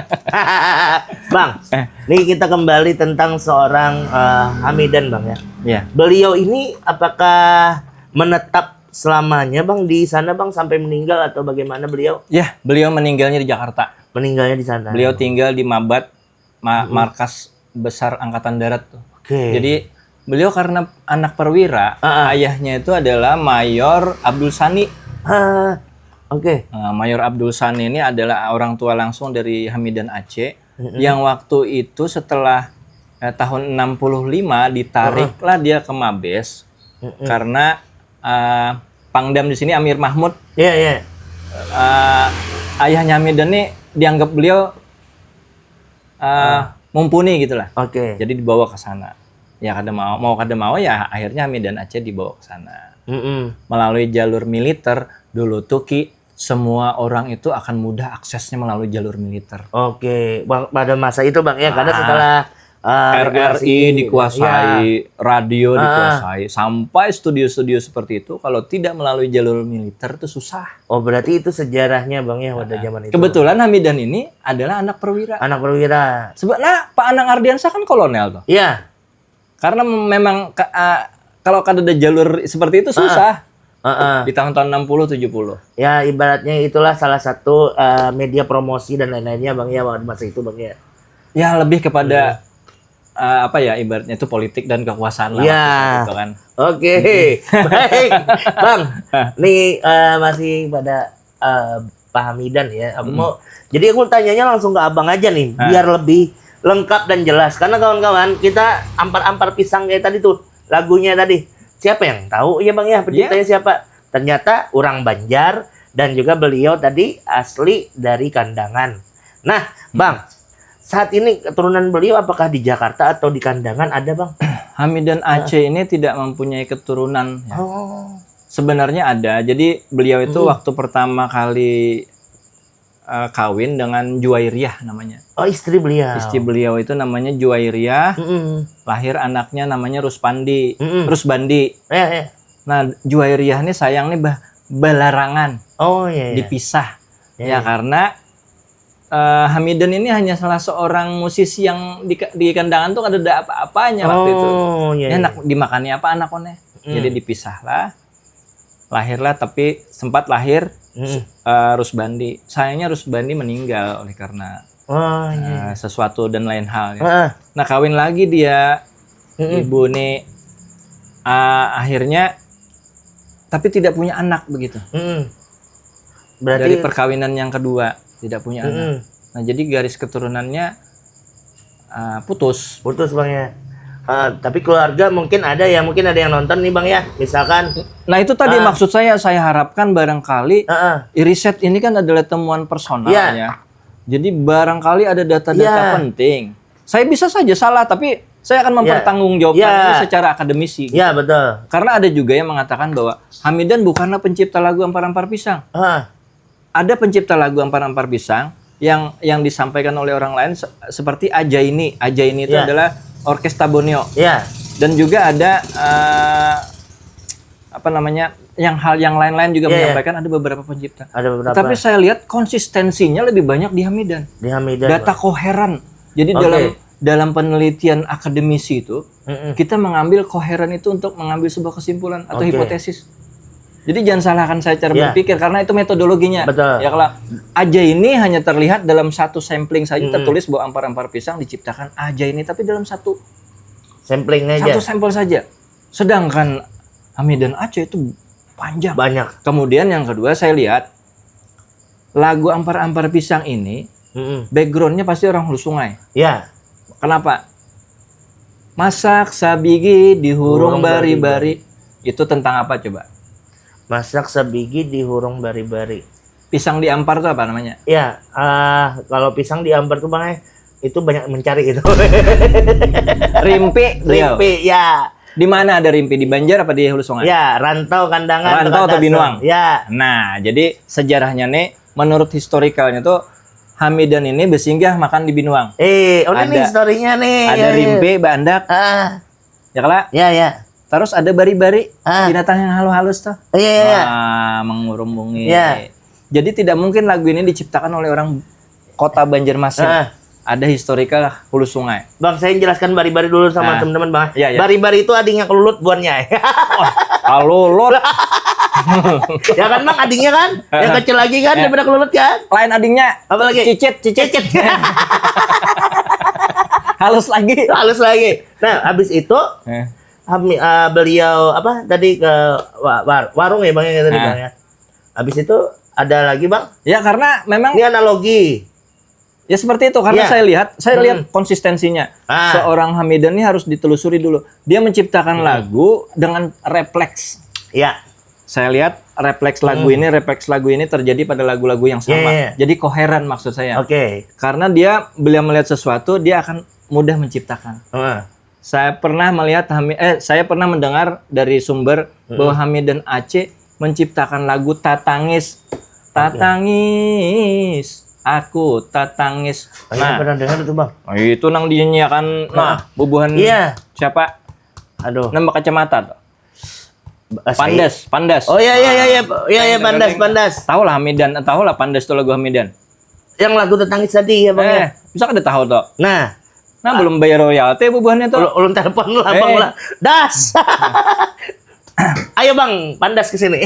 Bang, Eh. Nih kita kembali tentang seorang eh, Hamidan Bang ya. Ya. Beliau ini apakah menetap selamanya Bang di sana Bang sampai meninggal atau bagaimana beliau Ya, beliau meninggalnya di Jakarta. Meninggalnya di sana. Beliau tinggal di Mabat, ma- markas besar angkatan darat tuh. Oke. Jadi beliau karena anak perwira, Ah, ah. Ayahnya itu adalah Mayor Abdul Sani. Ah, Oke. Nah, Mayor Abdul Sani ini adalah orang tua langsung dari Hamidan Aceh yang waktu itu setelah eh, tahun enam puluh lima ditariklah dia ke Mabes karena eh, Pangdam di sini Amir Mahmud. Iya, iya. Eh, ayahnya Hamidan ini dianggap beliau eh, mumpuni gitulah. Oke. Jadi dibawa ke sana. Ya kada mau, mau kada mau ya akhirnya Hamidan Aceh dibawa ke sana. Mm-mm. Melalui jalur militer dulu tuh Ki, semua orang itu akan mudah aksesnya melalui jalur militer. Oke, Bang, pada masa itu Bang ya, karena Ah. setelah uh, R R I regulasi, dikuasai, ya. Radio Ah. dikuasai, sampai studio-studio seperti itu kalau tidak melalui jalur militer itu susah. Oh, berarti itu sejarahnya Bang ya pada zaman itu. Kebetulan Hamidan ini adalah anak perwira. Anak perwira. Sebab nah Pak Anang Ardiansah kan kolonel tuh. Iya. Karena memang ke- ah, kalau kada ada jalur seperti itu susah. Heeh. Di tahun-tahun enam puluh tujuh puluh. Ya, ibaratnya itulah salah satu eh, media promosi dan lain-lainnya, Bang, ya, waktu masa itu, Bang, ya. Ya, lebih kepada eh, apa ya, ibaratnya itu politik dan kekuasaan lah Ya. waktu saat itu kan. Oke, baik, Bang. Nih eh, masih pada eh, Pak Hamidan ya. Aku mau, jadi aku tanyanya langsung ke Abang aja nih, Ah. biar lebih lengkap dan jelas. Karena kawan-kawan, kita ampar-ampar pisang kayak tadi tuh, lagunya tadi. Siapa yang tahu ya, Bang, ya, penciptanya siapa? Ternyata orang Banjar dan juga beliau tadi asli dari Kandangan. Nah, Bang, saat ini keturunan beliau apakah di Jakarta atau di Kandangan ada, Bang? Hamidan Aceh ini tidak mempunyai keturunan. Ya. Oh. Sebenarnya ada. Jadi beliau itu Mm-mm. waktu pertama kali eh, kawin dengan Juwairiyah namanya. Oh, istri beliau. Istri beliau itu namanya Juwairiyah. Mm-mm. Lahir anaknya namanya Ruspandi. Mm-mm. Rusbandi. Eh, eh. Nah, Juwairiyah ini sayang nih bah balarangan, Oh, iya, iya. dipisah. Iya, Ya, iya. Karena eh, Hamidan ini hanya salah seorang musisi yang di, di Kandangan tuh kada ada apa-apanya waktu itu. Oh, iya, Ini iya. Anak dimakani apa anak one? Hmm. Jadi dipisahlah. Lahirlah, tapi sempat lahir Mm-mm. eh, Rusbandi. Sayangnya Rusbandi meninggal oleh karena Oh, iya. eh, sesuatu dan lain hal. Ya. Heeh. Nah, kawin lagi dia, Mm-mm. ibu nih, ah, akhirnya, tapi tidak punya anak begitu. Mm-mm. Berarti Dari perkawinan yang kedua, tidak punya anak. Mm-mm. Nah, jadi garis keturunannya ah, putus. Putus, Bang, ya. Ah, tapi keluarga mungkin ada ya, mungkin ada yang nonton nih, Bang, ya. Misalkan, Nah, itu tadi Ah. maksud saya, saya harapkan barangkali heeh. riset ini kan adalah temuan personal Iya. Ya. Jadi barangkali ada data-data Iya. penting. Saya bisa saja salah, tapi saya akan Iya. mempertanggungjawabkan Iya. ini secara akademisi. Ya, betul. Karena ada juga yang mengatakan bahwa Hamidan bukanlah pencipta lagu Ampar-Ampar Pisang. Ah, Ada pencipta lagu Ampar-Ampar Pisang yang yang disampaikan oleh orang lain se- seperti Ajaini. Ajaini itu Ya. adalah orkestra Borneo. Ya, Dan juga ada eh, apa namanya, yang hal yang lain-lain juga Ya, ya. menyampaikan ada beberapa pencipta. Ada beberapa. Tapi saya lihat konsistensinya lebih banyak di Hamidan. Di Hamidan, Data Bang. Koheren. Jadi Oke. dalam dalam penelitian akademisi itu, Mm-mm. kita mengambil Koheren itu untuk mengambil sebuah kesimpulan atau Oke. hipotesis. Jadi jangan salahkan saya cara Ya. berpikir, karena itu metodologinya. Betul. Ya, kalau Ajaini hanya terlihat dalam satu sampling saja, Mm-mm. tertulis bahwa Ampar-Ampar Pisang diciptakan Ajaini, tapi dalam satu Sampling aja. satu sampel saja. Sedangkan Hamidan Aceh itu panjang. Banyak. Kemudian yang kedua, saya lihat lagu Ampar-Ampar Pisang ini, Mm-mm. backgroundnya pasti orang Hulu Sungai. Ya. Kenapa? Masak sabigi di hurung Hurung bari-bari. Itu tentang apa coba? Masak sabigi di hurung bari-bari. Pisang diampar tuh apa namanya? Ya, ah, kalau pisang diampar tuh, Bang, eh, itu banyak mencari itu. Rimpi, beliau. Rimpi, ya. Di mana ada rimpi? Di Banjar apa di Hulu Sungai? Ya, rantau Kandangan. Rantau atau Kota Binuang? Sel-, ya. Nah, jadi sejarahnya nih, menurut historikalnya tuh Hamidan ini bersinggah makan di Binuang. Eh, oh, ini Ada- historinya nih. Ada Ya, ya. Rimpi, baandak, Ah, ya kala? Ya, ya. Terus ada bari-bari, Ah. Binatang yang halus-halus tuh. Iya, iya, iya. Wah, mengurumbungi. Iya. Jadi tidak mungkin lagu ini diciptakan oleh orang kota Banjarmasin. Ah. Ada historical Hulu Sungai. Bang, saya jelaskan bari-bari dulu sama Ah. teman-teman, Bang. Iya, iya. Bari-bari itu adingnya kelulut buannya. Kalulut. Ya kan, Bang, adingnya kan? Yang kecil lagi kan, Iya. Daripada kelulut kan? Lain adingnya. Apa lagi? Cicit, cicit. Cicit. Halus lagi. Halus lagi. Nah, habis itu Eh. kami, eh, beliau apa tadi ke wa- war- warung ya, Bang, ya, tadi, Nah. Bang, ya. Habis itu ada lagi, Bang. Ya, karena memang Ini analogi. Ya, seperti itu, karena Iya. saya lihat, saya Hmm. lihat konsistensinya. Ah. Seorang Hamidan ini harus ditelusuri dulu. Dia menciptakan Hmm. lagu dengan refleks. Ya. Saya lihat refleks lagu Hmm. ini, refleks lagu ini terjadi pada lagu-lagu yang sama. Iya, iya. Jadi koheren maksud saya. Oke. Karena dia, beliau melihat sesuatu, dia akan mudah menciptakan. Heeh. Saya pernah melihat Hami- eh saya pernah mendengar dari sumber Hmm. bahwa Hamidan Aceh menciptakan lagu Tatangis. Tatangis, aku tatangis. Oh, iya, pernah dengar itu, Bang. Itu nang dinyanyiakan, nah, bubuhan Iya. Siapa? Aduh. Nama kacamata tuh. Bahasa Pandas, Pandas. Oh, iya, iya, iya, iya. Ah, Iya, iya, yang Pandas, tengah-tengah. Pandas. Tahu lah Hamidan, tahu lah Pandas tuh lagu Hamidan. Yang lagu Tatangis tadi ya, Bang, ya? Eh, bisa kada tahu tuh. Nah, Nah, belum bayar royalti bubuhannya tuh. ulun, ulun telepon lah, Bang, Eh. lah. Das. Ayo Bang, pandas ke sini.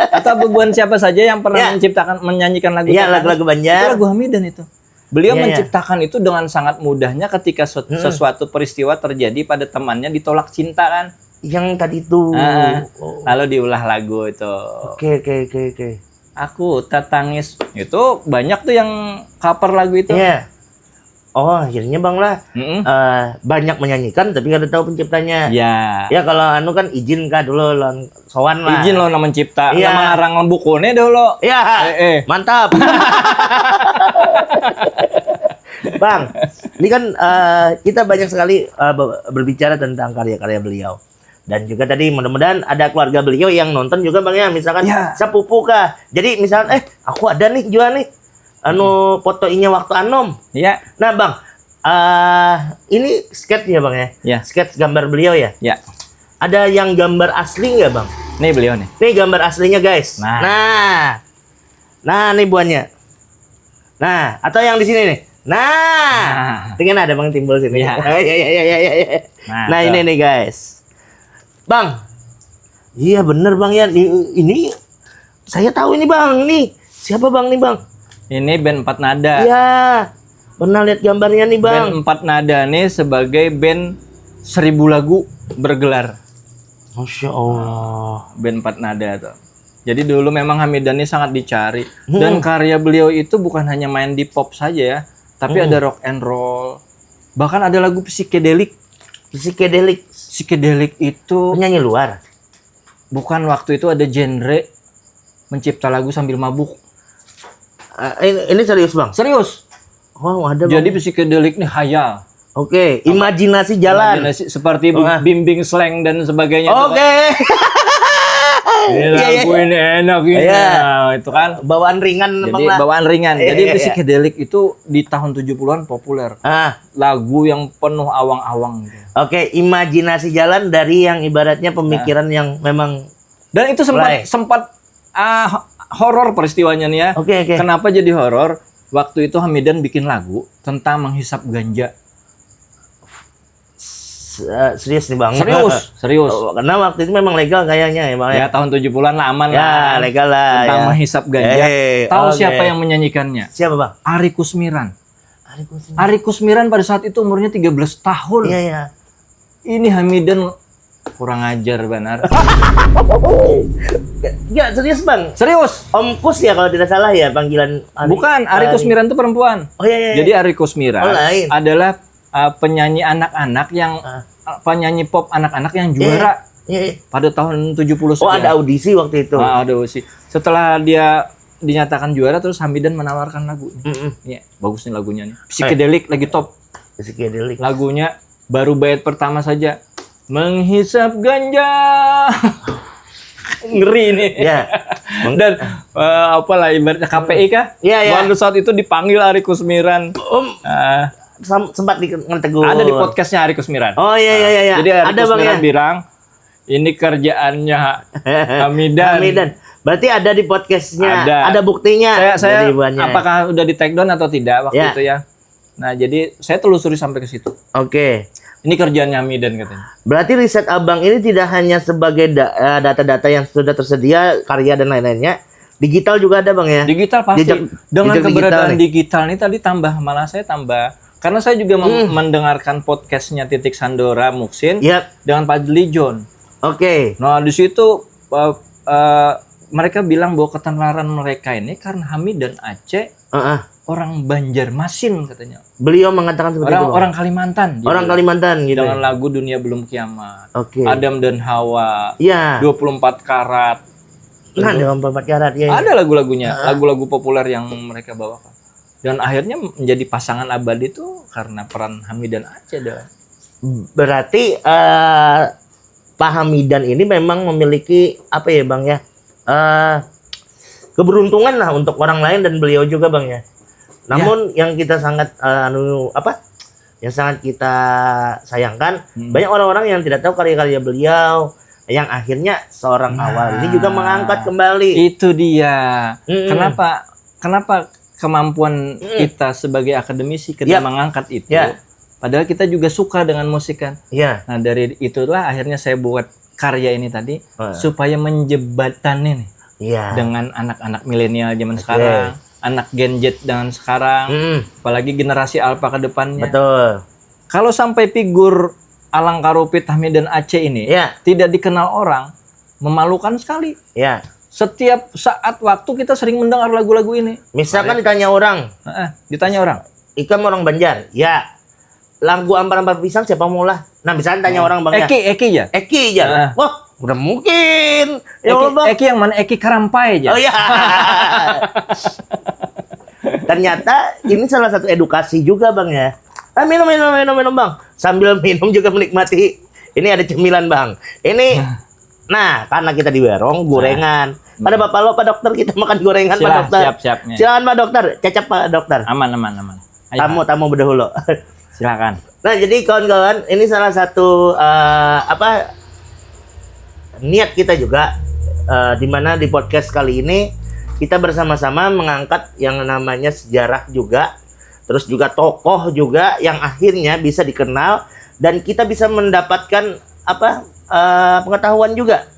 Atau bubuhan siapa saja yang pernah Ya. menciptakan, menyanyikan lagu Iya, Teh Manis? lagu-lagu Banjar. Itu lagu Hamidan itu. Beliau Iya, iya. menciptakan itu dengan sangat mudahnya ketika su- Hmm. sesuatu peristiwa terjadi pada temannya ditolak cinta kan. Yang tadi itu. Ah, Oh. Lalu diulah lagu itu. Oke, oke, oke, oke. Aku tetangis. Itu banyak tuh yang cover lagu itu. Iya. Oh, akhirnya Bang lah Mm-mm. eh, banyak menyanyikan tapi kada tahu penciptanya. Ya. Ya kalau anu kan izin kah dulu lawan sowan lah. Izin lo nama mencipta. Iya. Nama ngarang bukunya dulu. Ya, Eh, eh. Mantap. Bang, ini kan eh, kita banyak sekali eh, be- berbicara tentang karya-karya beliau. Dan juga tadi mudah-mudahan ada keluarga beliau yang nonton juga Bang ya, misalkan Ya. sepupu kah. Jadi misalnya eh aku ada nih juga nih anu foto inya waktu anom. Ya. Nah Bang, eh ini sketch ya Bang ya. Ya. Sketch gambar beliau ya. Ya. Ada yang gambar asli nggak Bang? Nih beliau nih. Nih gambar aslinya guys. Nah. Nah, nah nih buahnya. Nah, atau yang di sini nih. Nah, Nah. Tinggal ada Bang timbul sini. Iya. Iya, iya, iya, iya, iya. Nah, Nah, tuh. Ini nih guys. Bang, iya bener Bang ya. Ini, ini saya tahu ini Bang. Ini siapa Bang nih Bang? Ini band Empat Nada. Iya, pernah lihat gambarnya nih Bang. Band Empat Nada nih sebagai band seribu lagu bergelar. Masya Allah. Band Empat Nada tuh. Jadi dulu memang Hamidan ini sangat dicari. Hmm. Dan karya beliau itu bukan hanya main di pop saja ya, tapi Hmm. ada rock and roll. Bahkan ada lagu psikedelik. Psikedelik. Psikedelik itu Penyanyi luar. Bukan, waktu itu ada genre mencipta lagu sambil mabuk. Eh, ini, ini serius Bang. Serius. Wow, ada Jadi Bang. Psikedelik nih hayal. Oke, imajinasi jalan. Imajinasi seperti bu- Ah. bimbing slang dan sebagainya itu kan. Oke. Ini Iya, iya. Lagu ini enak ini. Iya. Nah, itu kan. Bawaan ringan Jadi Bang lah. Bawaan ringan. Iya, Jadi iya, iya. Psikedelik itu di tahun tujuh puluhan populer. Ah, Lagu yang penuh awang-awang gitu. Oke, imajinasi jalan dari yang ibaratnya pemikiran yang memang Dan itu sempat Mulai. sempat ah, horor peristiwanya nih ya. Oke, oke. Kenapa jadi horor? Waktu itu Hamidan bikin lagu tentang menghisap ganja. Se- serius nih Bang. Serius, serius. Oh, karena waktu itu memang legal kayaknya ya Bang. Ya tahun tujuh puluhan lah aman Ya, lah. legal lah. Tentang Ya. menghisap ganja. Eh, Tahu oke. Siapa yang menyanyikannya? Siapa Bang? Ari Kusmiran. Ari Kusmiran. Ari Kusmiran pada saat itu umurnya tiga belas tahun. Iya, iya. Ini Hamidan kurang ajar benar. Ya, serius Bang. Serius. Om Kus ya kalau tidak salah ya panggilan Ari. Bukan, Ari Kusmiran itu perempuan. Oh iya iya. Jadi Ari Kusmiran Oh, lain. adalah uh, penyanyi anak-anak yang Ah. uh, penyanyi pop anak-anak yang Iya, juara Iya, iya. pada tahun tujuh puluh Oh, sekian. Ada audisi waktu itu. Ah, ada audisi. Setelah dia dinyatakan juara, terus Hamidan menawarkan lagu. Mm-mm. Iya, bagus nih lagunya nih. Psikedelik lagi top. Psikedelik. Lagunya baru bait pertama saja menghisap ganja. Ngeri nih. Ya. Dan eh, apalah ibaratnya K P I kah? Iya, iya. Pada saat itu dipanggil Ari Kusmiran. Om Ah, sem- sempat di ngetegur. Ada di podcastnya Ari Kusmiran. Oh iya iya iya iya. Jadi Ari Ada Bang Kusmiran ya. Bilang ini kerjaannya Hamidan. Hamidan. Berarti ada di podcastnya. Ada. Ada buktinya. Saya saya Dari buahnya. Apakah udah di take down atau tidak waktu Ya. itu ya? Nah, jadi saya telusuri sampai ke situ. Oke. Ini kerjaannya Hamidan katanya. Berarti riset abang ini tidak hanya sebagai da- eh, data-data yang sudah tersedia, karya dan lain-lainnya, digital juga ada bang ya. Digital pasti. Jejak- Dengan jejak digital keberadaan nih. Digital ini tadi tambah, malah saya tambah, karena saya juga mem- Hmm. mendengarkan podcastnya Titik Sandora Muksin Yap. dengan Fadli John. Oke. Nah, di situ eh, eh, mereka bilang bahwa ketenaran mereka ini karena Hamidan Aceh Heeh. orang Banjarmasin katanya. Beliau mengatakan seperti Orang itu. Orang Kalimantan. Orang judulnya. Kalimantan gitu. Dengan lagu Dunia Belum Kiamat. Oke. Adam dan Hawa. Iya. Dua puluh empat karat. Nah, Gitu. Dua puluh empat karat ya. Ada lagu-lagunya, lagu-lagu populer yang mereka bawakan. Dan akhirnya menjadi pasangan abadi itu karena peran Hamidan Aceh dah. Berarti eh, Pak Hamidan ini memang memiliki apa ya bang ya eh keberuntungan lah untuk orang lain dan beliau juga bang ya. Namun yang kita sangat eh, anu apa yang sangat kita sayangkan Hmm. banyak orang-orang yang tidak tahu karya-karya beliau yang akhirnya seorang Nah, awal ini juga mengangkat kembali. Itu dia. Mm-mm. Kenapa kenapa kemampuan Mm. kita sebagai akademisi kita Ya. mengangkat itu? Ya. Padahal kita juga suka dengan musik kan. Iya. Nah, dari itulah akhirnya saya buat karya ini tadi, ah, supaya menjembatani nih, iya, dengan anak-anak milenial zaman, oke, sekarang, anak Gen Z dengan sekarang, mm-mm, apalagi generasi alpha ke depannya. Betul. Kalau sampai figur Alang Karupit, Hamidan, Aceh ini, iya, tidak dikenal orang, memalukan sekali. Iya. Setiap saat waktu kita sering mendengar lagu-lagu ini. Misalkan ditanya orang, heeh, ditanya orang, "Ikam orang Banjar?" "Ya." "Lagu Ampar-ampar Pisang siapa maulah?" Nah, misalnya tanya, hmm, orang, Bang, ya. Eki, Eki ya? Eki aja. Nah. Wah, udah mungkin. Ya Eki, Allah, Bang. Eki yang mana? Eki Karampai aja. Oh, iya. Ternyata ini salah satu edukasi juga, Bang, ya. Ah, minum, minum, minum, minum, Bang. Sambil minum juga menikmati. Ini ada cemilan, Bang. Ini, nah, karena kita di warung, gorengan. Nah. Pada bapak lo, Pak Dokter, kita makan gorengan, Pak Dokter. Siap, siap, ya. Silakan, Pak Dokter. Cecep, Pak Dokter. Aman, aman, aman. Ayo, tamu, Pak. Tamu berdahulu. Silakan. Nah, jadi kawan-kawan, ini salah satu, eh, apa, niat kita juga, eh, di mana di podcast kali ini kita bersama-sama mengangkat yang namanya sejarah juga, terus juga tokoh juga yang akhirnya bisa dikenal dan kita bisa mendapatkan apa, eh, pengetahuan juga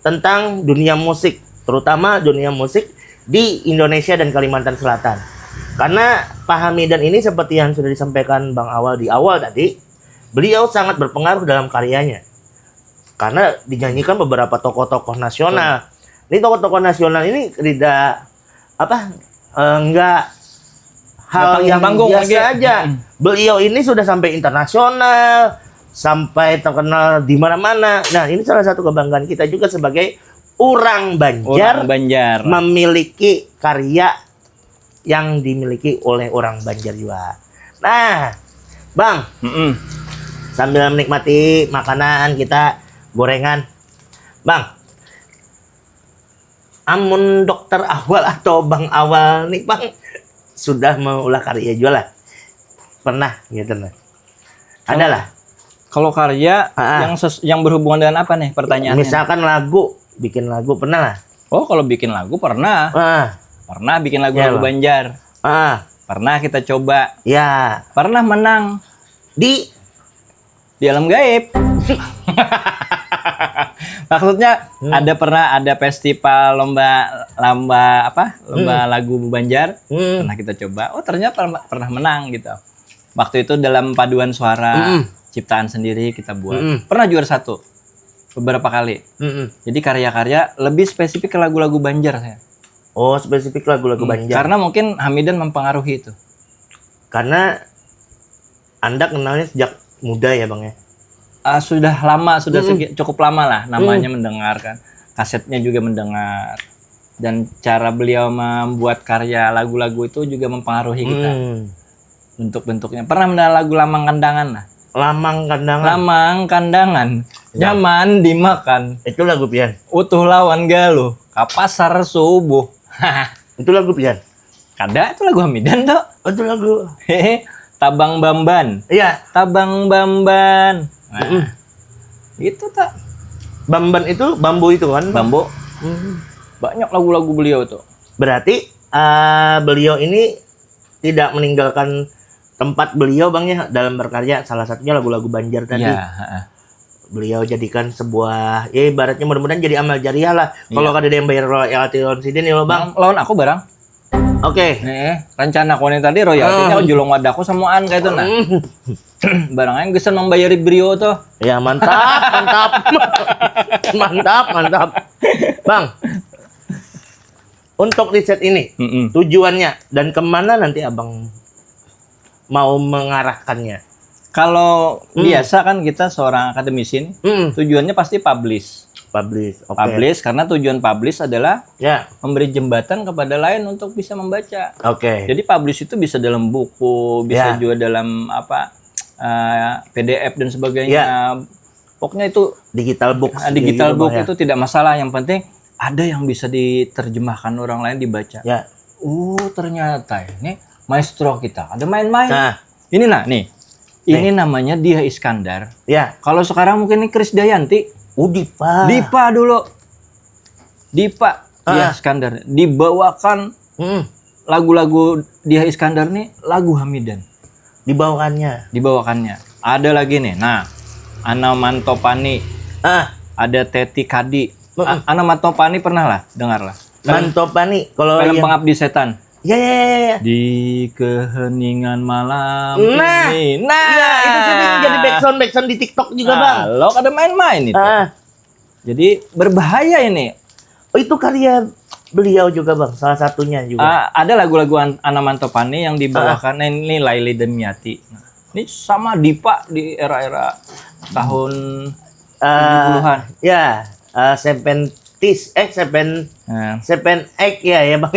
tentang dunia musik, terutama dunia musik di Indonesia dan Kalimantan Selatan. Karena Pak Hamidan ini seperti yang sudah disampaikan Bang Awal di awal tadi, beliau sangat berpengaruh dalam karyanya. Karena dinyanyikan beberapa tokoh-tokoh nasional. Betul. Ini tokoh-tokoh nasional ini tidak apa, eh, enggak hal yang biasa aja. Datang panggung lagi. Mm-mm. Beliau ini sudah sampai internasional, sampai terkenal di mana-mana. Nah, ini salah satu kebanggaan kita juga sebagai orang Banjar, orang Banjar, memiliki karya yang dimiliki oleh orang Banjar juga. Nah, Bang, mm-mm, sambil menikmati makanan kita, gorengan, Bang, amun Dokter Awal atau Bang Awal nih, Bang, sudah maulah karya jua lah? Pernah gitu nah? Ada lah. Kalau karya, ah, ah, yang ses-, yang berhubungan dengan apa nih pertanyaannya? Misalkan lagu, bikin lagu pernah lah? Oh, kalau bikin lagu pernah. Ah. Pernah bikin lagu-lagu Banjar. Ya, Bang. Ah. Pernah kita coba. Ya. Pernah menang. Di? Di alam gaib. Maksudnya, hmm, ada pernah ada festival lomba, lomba apa? Lomba, hmm, lagu Banjar. Hmm. Pernah kita coba. Oh, ternyata pernah, pernah menang gitu. Waktu itu dalam paduan suara, mm-mm, ciptaan sendiri kita buat. Mm-mm. Pernah juara satu beberapa kali. Mm-mm. Jadi karya-karya lebih spesifik ke lagu-lagu Banjar saya. Oh, spesifik lagu-lagu, hmm, Banjar. Karena mungkin Hamidan mempengaruhi itu. Karena Anda kenalnya sejak muda ya, Bang, ya? Ah, sudah lama, sudah, mm-mm, segi-, cukup lama lah namanya, mm, mendengar kan. Kasetnya juga mendengar. Dan cara beliau membuat karya lagu-lagu itu juga mempengaruhi kita. Hmm. Bentuk-bentuknya. Pernah mendengar lagu Lamang Kandangan lah? Lamang Kandangan. Lamang Kandangan. Ya. Nyaman dimakan. Itu lagu pian? Utuh lawan Galuh ka pasar subuh. Itu lagu pian? Kada, itu lagu Hamidan tuh. Oh, itu lagu. Hehe. Tabang Bamban. Iya. Tabang Bamban. Nah, mm-mm, itu tak. Bamban itu bambu itu kan? Bambu. Mm-mm. Banyak lagu-lagu beliau tuh. Berarti, eh, beliau ini tidak meninggalkan tempat beliau, Bang, ya, dalam berkarya, salah satunya lagu-lagu Banjar tadi. Ya, heeh. Beliau jadikan sebuah, ya, ibaratnya mudah-mudahan jadi amal jariah lah. Iya. Kalau kada ada yang bayar royalti lawan sidin ya, Bang. Lawan aku barang. Oke. Nih, rencana kau nih tadi royaltinya, hmm, julung wadahku samaan kayak itu nah. Hmm. Barang yang bisa membayari brio tuh. Ya, mantap, mantap. Mantap, mantap. Bang, untuk riset ini, mm-mm, tujuannya dan kemana nanti Abang mau mengarahkannya? Kalau, hmm, biasa kan kita seorang akademisi nih, mm-mm, tujuannya pasti publish. Publish, oke. Publish, karena tujuan publish adalah, ya, memberi jembatan kepada lain untuk bisa membaca. Oke. Jadi publish itu bisa dalam buku, bisa, ya, juga dalam apa, eh, P D F dan sebagainya. Ya. Pokoknya itu digital books, ah, digital gitu, book Bang, ya. Itu tidak masalah, yang penting ada yang bisa diterjemahkan orang lain dibaca. Ya. Oh, ternyata ini maestro kita ada main-main. Nah. Ini nah, nih. Nih. Ini namanya Diah Iskandar. Ya. Kalau sekarang mungkin ini Krisdayanti. Oh, Dipa. Dipa dulu. Dipa, Diah, ah, Iskandar. Dibawakan, mm-mm, lagu-lagu Diah Iskandar nih, lagu Hamidan. Dibawakannya. Dibawakannya. Ada lagi nih. Nah, Ana Mantopani. Ah. Ada Teti Kadi. A- Ana Mantopani pernah lah, dengar lah. Mantopani kalau Film yang Pengabdi Setan. Ya ya ya ya. Di keheningan malam Nah. ini. Nah, Iya, itu sering jadi backsound backsound di TikTok juga, Bang. Lo kada main-main itu. Ah, Jadi berbahaya ini. Oh, itu karya beliau juga, Bang, salah satunya juga. Ah, ada lagu-lagu An- Ana Mantopani yang dibawakan ini Laili dan Miati. Nah, ini sama Dipa di era-era tahun tujuh puluhan. Ya, eh, seventies, eh seven Nah, seven eight ya ya, Bang.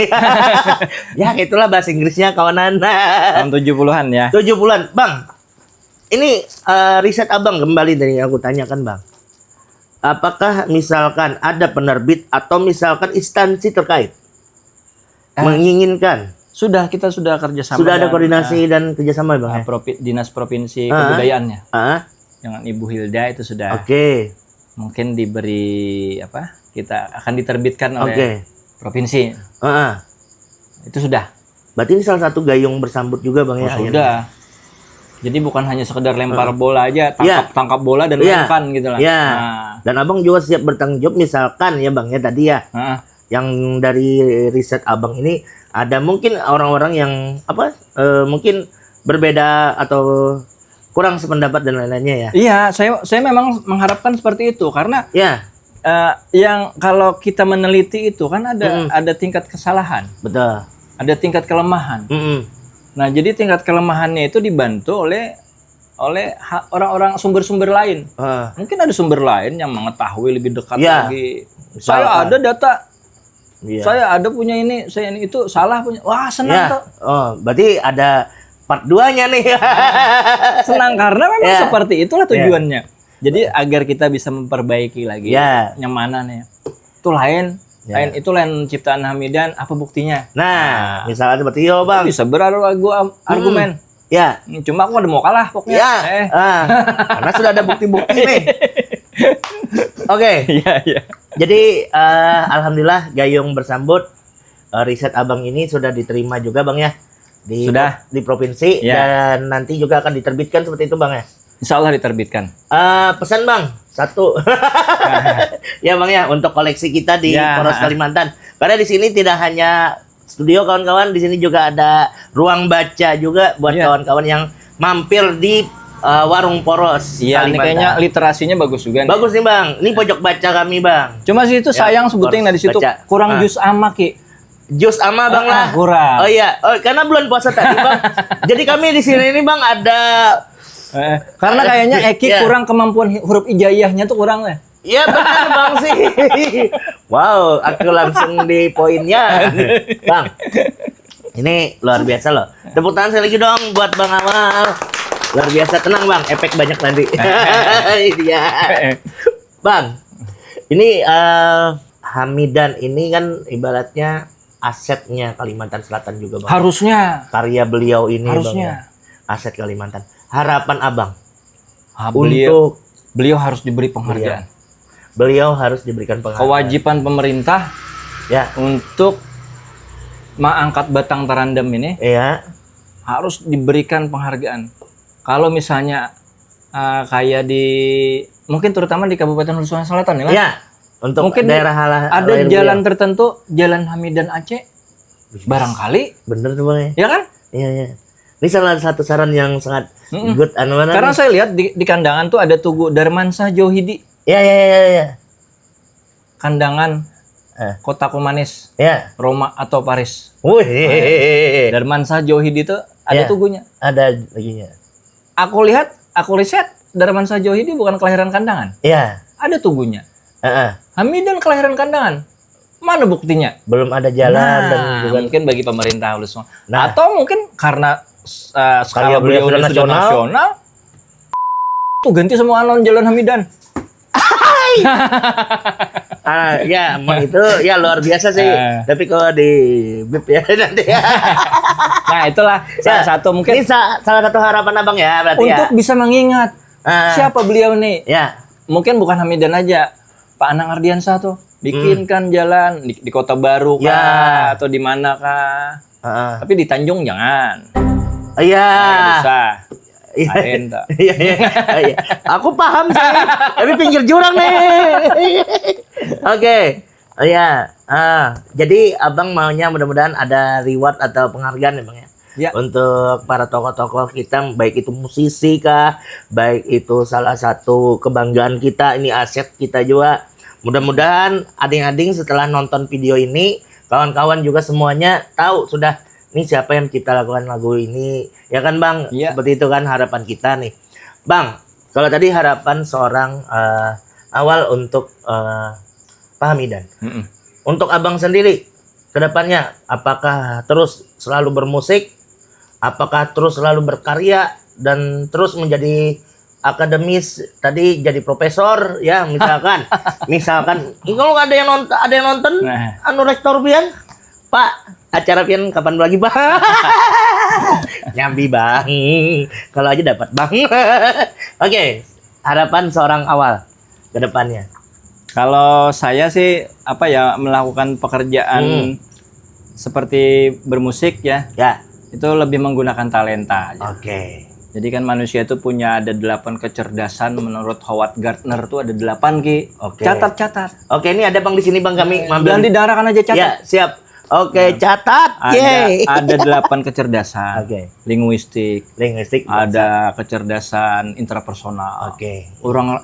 Ya, itulah bahasa Inggrisnya, kawanan. tahun tujuh puluhan ya. Tujuh puluhan, Bang. Ini eh, riset Abang kembali dari yang aku tanyakan, Bang. Apakah misalkan ada penerbit atau misalkan instansi terkait Eh. menginginkan? Sudah, kita sudah kerjasama. Sudah ada dengan, koordinasi eh, dan kerjasama, Bang, eh, ya? propi- dinas provinsi Ah. kebudayaannya Ah, dengan Ibu Hilda itu sudah. Oke. Mungkin diberi apa? Kita akan diterbitkan oleh Oke. provinsi. Ah, ah. Itu sudah. Berarti ini salah satu gayung bersambut juga, Bang, Oh, ya? Sudah. Jadi bukan hanya sekedar lempar bola aja, tangkap tangkap bola dan Iya. mainkan gitu lah. Iya. Nah, Dan Abang juga siap bertanggung jawab, misalkan ya, Bang, ya, tadi ya, heeh. yang dari riset Abang ini ada mungkin orang-orang yang apa? Eh, mungkin berbeda atau kurang sependapat dan lain-lainnya, ya. Iya, saya saya memang mengharapkan seperti itu karena Ya, eh, yang kalau kita meneliti itu kan ada Mm-mm. ada tingkat kesalahan, betul. Ada tingkat kelemahan. Mm-mm. Nah, jadi tingkat kelemahannya itu dibantu oleh oleh ha- orang-orang sumber-sumber lain. Ah, Mungkin ada sumber lain yang mengetahui lebih dekat Iya. lagi. Misalkan. Saya ada data, iya. Saya ada punya ini, saya ini itu salah punya. Wah, senang Ya. tuh. Oh, berarti ada part duanya nih. Senang karena memang Iya. seperti itulah Iya. Tujuannya. Jadi agar kita bisa memperbaiki lagi. Ya. Yang mana nih? Itu lain. Ya. Lain itu lain ciptaan Hamidan, apa buktinya? Nah, misalnya seperti itu, Bang. Bisa beradu lagu am- argumen. Ya, Hmm, Cuma aku ada mau kalah pokoknya. ya. Eh. Ah, karena sudah ada bukti-bukti nih. Oke. Iya, iya. Jadi eh, alhamdulillah gayung bersambut eh, riset Abang ini sudah diterima juga, Bang, ya, di Sudah. di provinsi Ya. Dan nanti juga akan diterbitkan seperti itu, Bang, ya. Insya Allah diterbitkan. Eh, pesan, Bang, satu. Ya, Bang, ya, untuk koleksi kita di Ya. Poros Kalimantan. Karena di sini tidak hanya studio, kawan-kawan, di sini juga ada ruang baca juga buat Ya. Kawan-kawan yang mampir di eh, warung Poros Iya, ini Kalimantan. Kayaknya literasinya bagus juga nih. Bagus nih, Bang. Ini pojok baca kami, Bang. Cuma sih itu Ya, sayang sebuting, nah, di situ baca. Kurang Ah. Juz Amma, Ki. Juz Amma, Bang, Ah, lah. kurang. Oh iya, oh, karena bulan puasa tadi, Bang. Jadi kami di sini ini, Bang, ada Eh, karena kayaknya Eki Ya. Kurang kemampuan hi- huruf hijaiyahnya tuh kurang ya. Iya, benar, Bang, sih. Wow, aku langsung di poinnya, Bang. Ini luar biasa loh. Tepuk tangan sekali lagi dong buat Bang Awal. Luar biasa, tenang, Bang, efek banyak nanti. Iya. Bang, ini eh, Hamidan ini kan ibaratnya asetnya Kalimantan Selatan juga, Bang. Harusnya. Karya beliau ini, Bang, Harusnya. Ya. Aset Kalimantan. Harapan Abang Ah, beliau, untuk beliau harus diberi penghargaan. Beliau harus diberikan penghargaan. Kewajiban pemerintah Ya, untuk mengangkat batang tarandam ini iya. Harus diberikan penghargaan. Kalau misalnya uh, kayak di mungkin terutama di Kabupaten Hulu Sungai Selatan ya, kan? Ya, untuk Mungkin daerah hala- ada lain jalan beliau. Tertentu, Jalan Hamidan Aceh, barangkali, Bener tuh, Bang, ya. Ya kan? Iya, iya. Ini salah satu saran yang sangat Mm-mm. good, anu, mana Karena nih? Saya lihat di, di Kandangan tuh ada tugu Darmansyah Johidi. Ya, ya, ya, ya, ya. Kandangan, Eh. Kotaku Manis, Ya. Roma atau Paris. Wih. Darmansyah Johidi itu ada Ya. Tugunya. Ada lagunya. Aku lihat, aku riset, Darmansyah Johidi bukan kelahiran Kandangan. Ya. Ada Tugunya. Heeh. Hamidan kelahiran Kandangan. Mana buktinya? Belum ada jalan Nah, dan juga mungkin bagi pemerintah Hulu Sungai. Nah. Atau mungkin karena uh, skala Karya beliau beliau ini sudah sudah nasional. Nasional, tuh ganti semua anon Jalan Hamidan. Ah, ya, mau itu ya luar biasa sih. Eh. Tapi kalau di bip ya nanti ya. Nah, itulah salah Ya, satu mungkin Ini sa- salah satu harapan Abang ya, berarti untuk ya. Bisa mengingat Ah, siapa beliau nih. Ya. Mungkin bukan Hamidan aja. Pak Anang Ardiansah tuh bikinkan jalan di, di Kota Baru Ya. kah, atau di mana kah. Heeh. Tapi di Tanjung jangan. Iya. Bisa. Iya. Lain tak? Iya, iya. Iya. Aku paham sih, tapi pinggir jurang nih. Oke. Oh ya, ah, jadi abang maunya mudah-mudahan ada reward atau penghargaan ya bang ya. Ya. Untuk para tokoh-tokoh kita, baik itu musisi kah, baik itu salah satu kebanggaan kita, ini aset kita juga. Mudah-mudahan ading-ading setelah nonton video ini, kawan-kawan juga semuanya tahu sudah ini siapa yang kita lakukan lagu ini, ya kan bang? Ya. Seperti itu kan harapan kita nih, bang. Kalau tadi harapan seorang uh, awal untuk uh, Pak Hamidan. Mm -mm. Untuk abang sendiri, kedepannya apakah terus selalu bermusik, apakah terus selalu berkarya dan terus menjadi akademis tadi jadi profesor ya misalkan misalkan kalau ada yang nonton ada yang nonton nah. Anu rektor pian Pak acara pian kapan lagi bang nyambi bang kalau aja dapat bang oke harapan seorang awal ke depannya kalau saya sih apa ya melakukan pekerjaan hmm. seperti bermusik ya. Ya. Itu lebih menggunakan talenta. Oke. Okay. Jadi kan manusia itu punya ada delapan kecerdasan menurut Howard Gardner tuh ada delapan ki. Oke. Okay. Catat catat. Oke, okay, ini ada bang di sini bang kami mampir. Belum didengarkan aja catat. Ya, siap. Oke, okay, nah, catat. Ada, ada delapan kecerdasan. Oke. Okay. Linguistik. Linguistik. Ada bahasa. Kecerdasan intrapersonal. Oke. Okay. Orang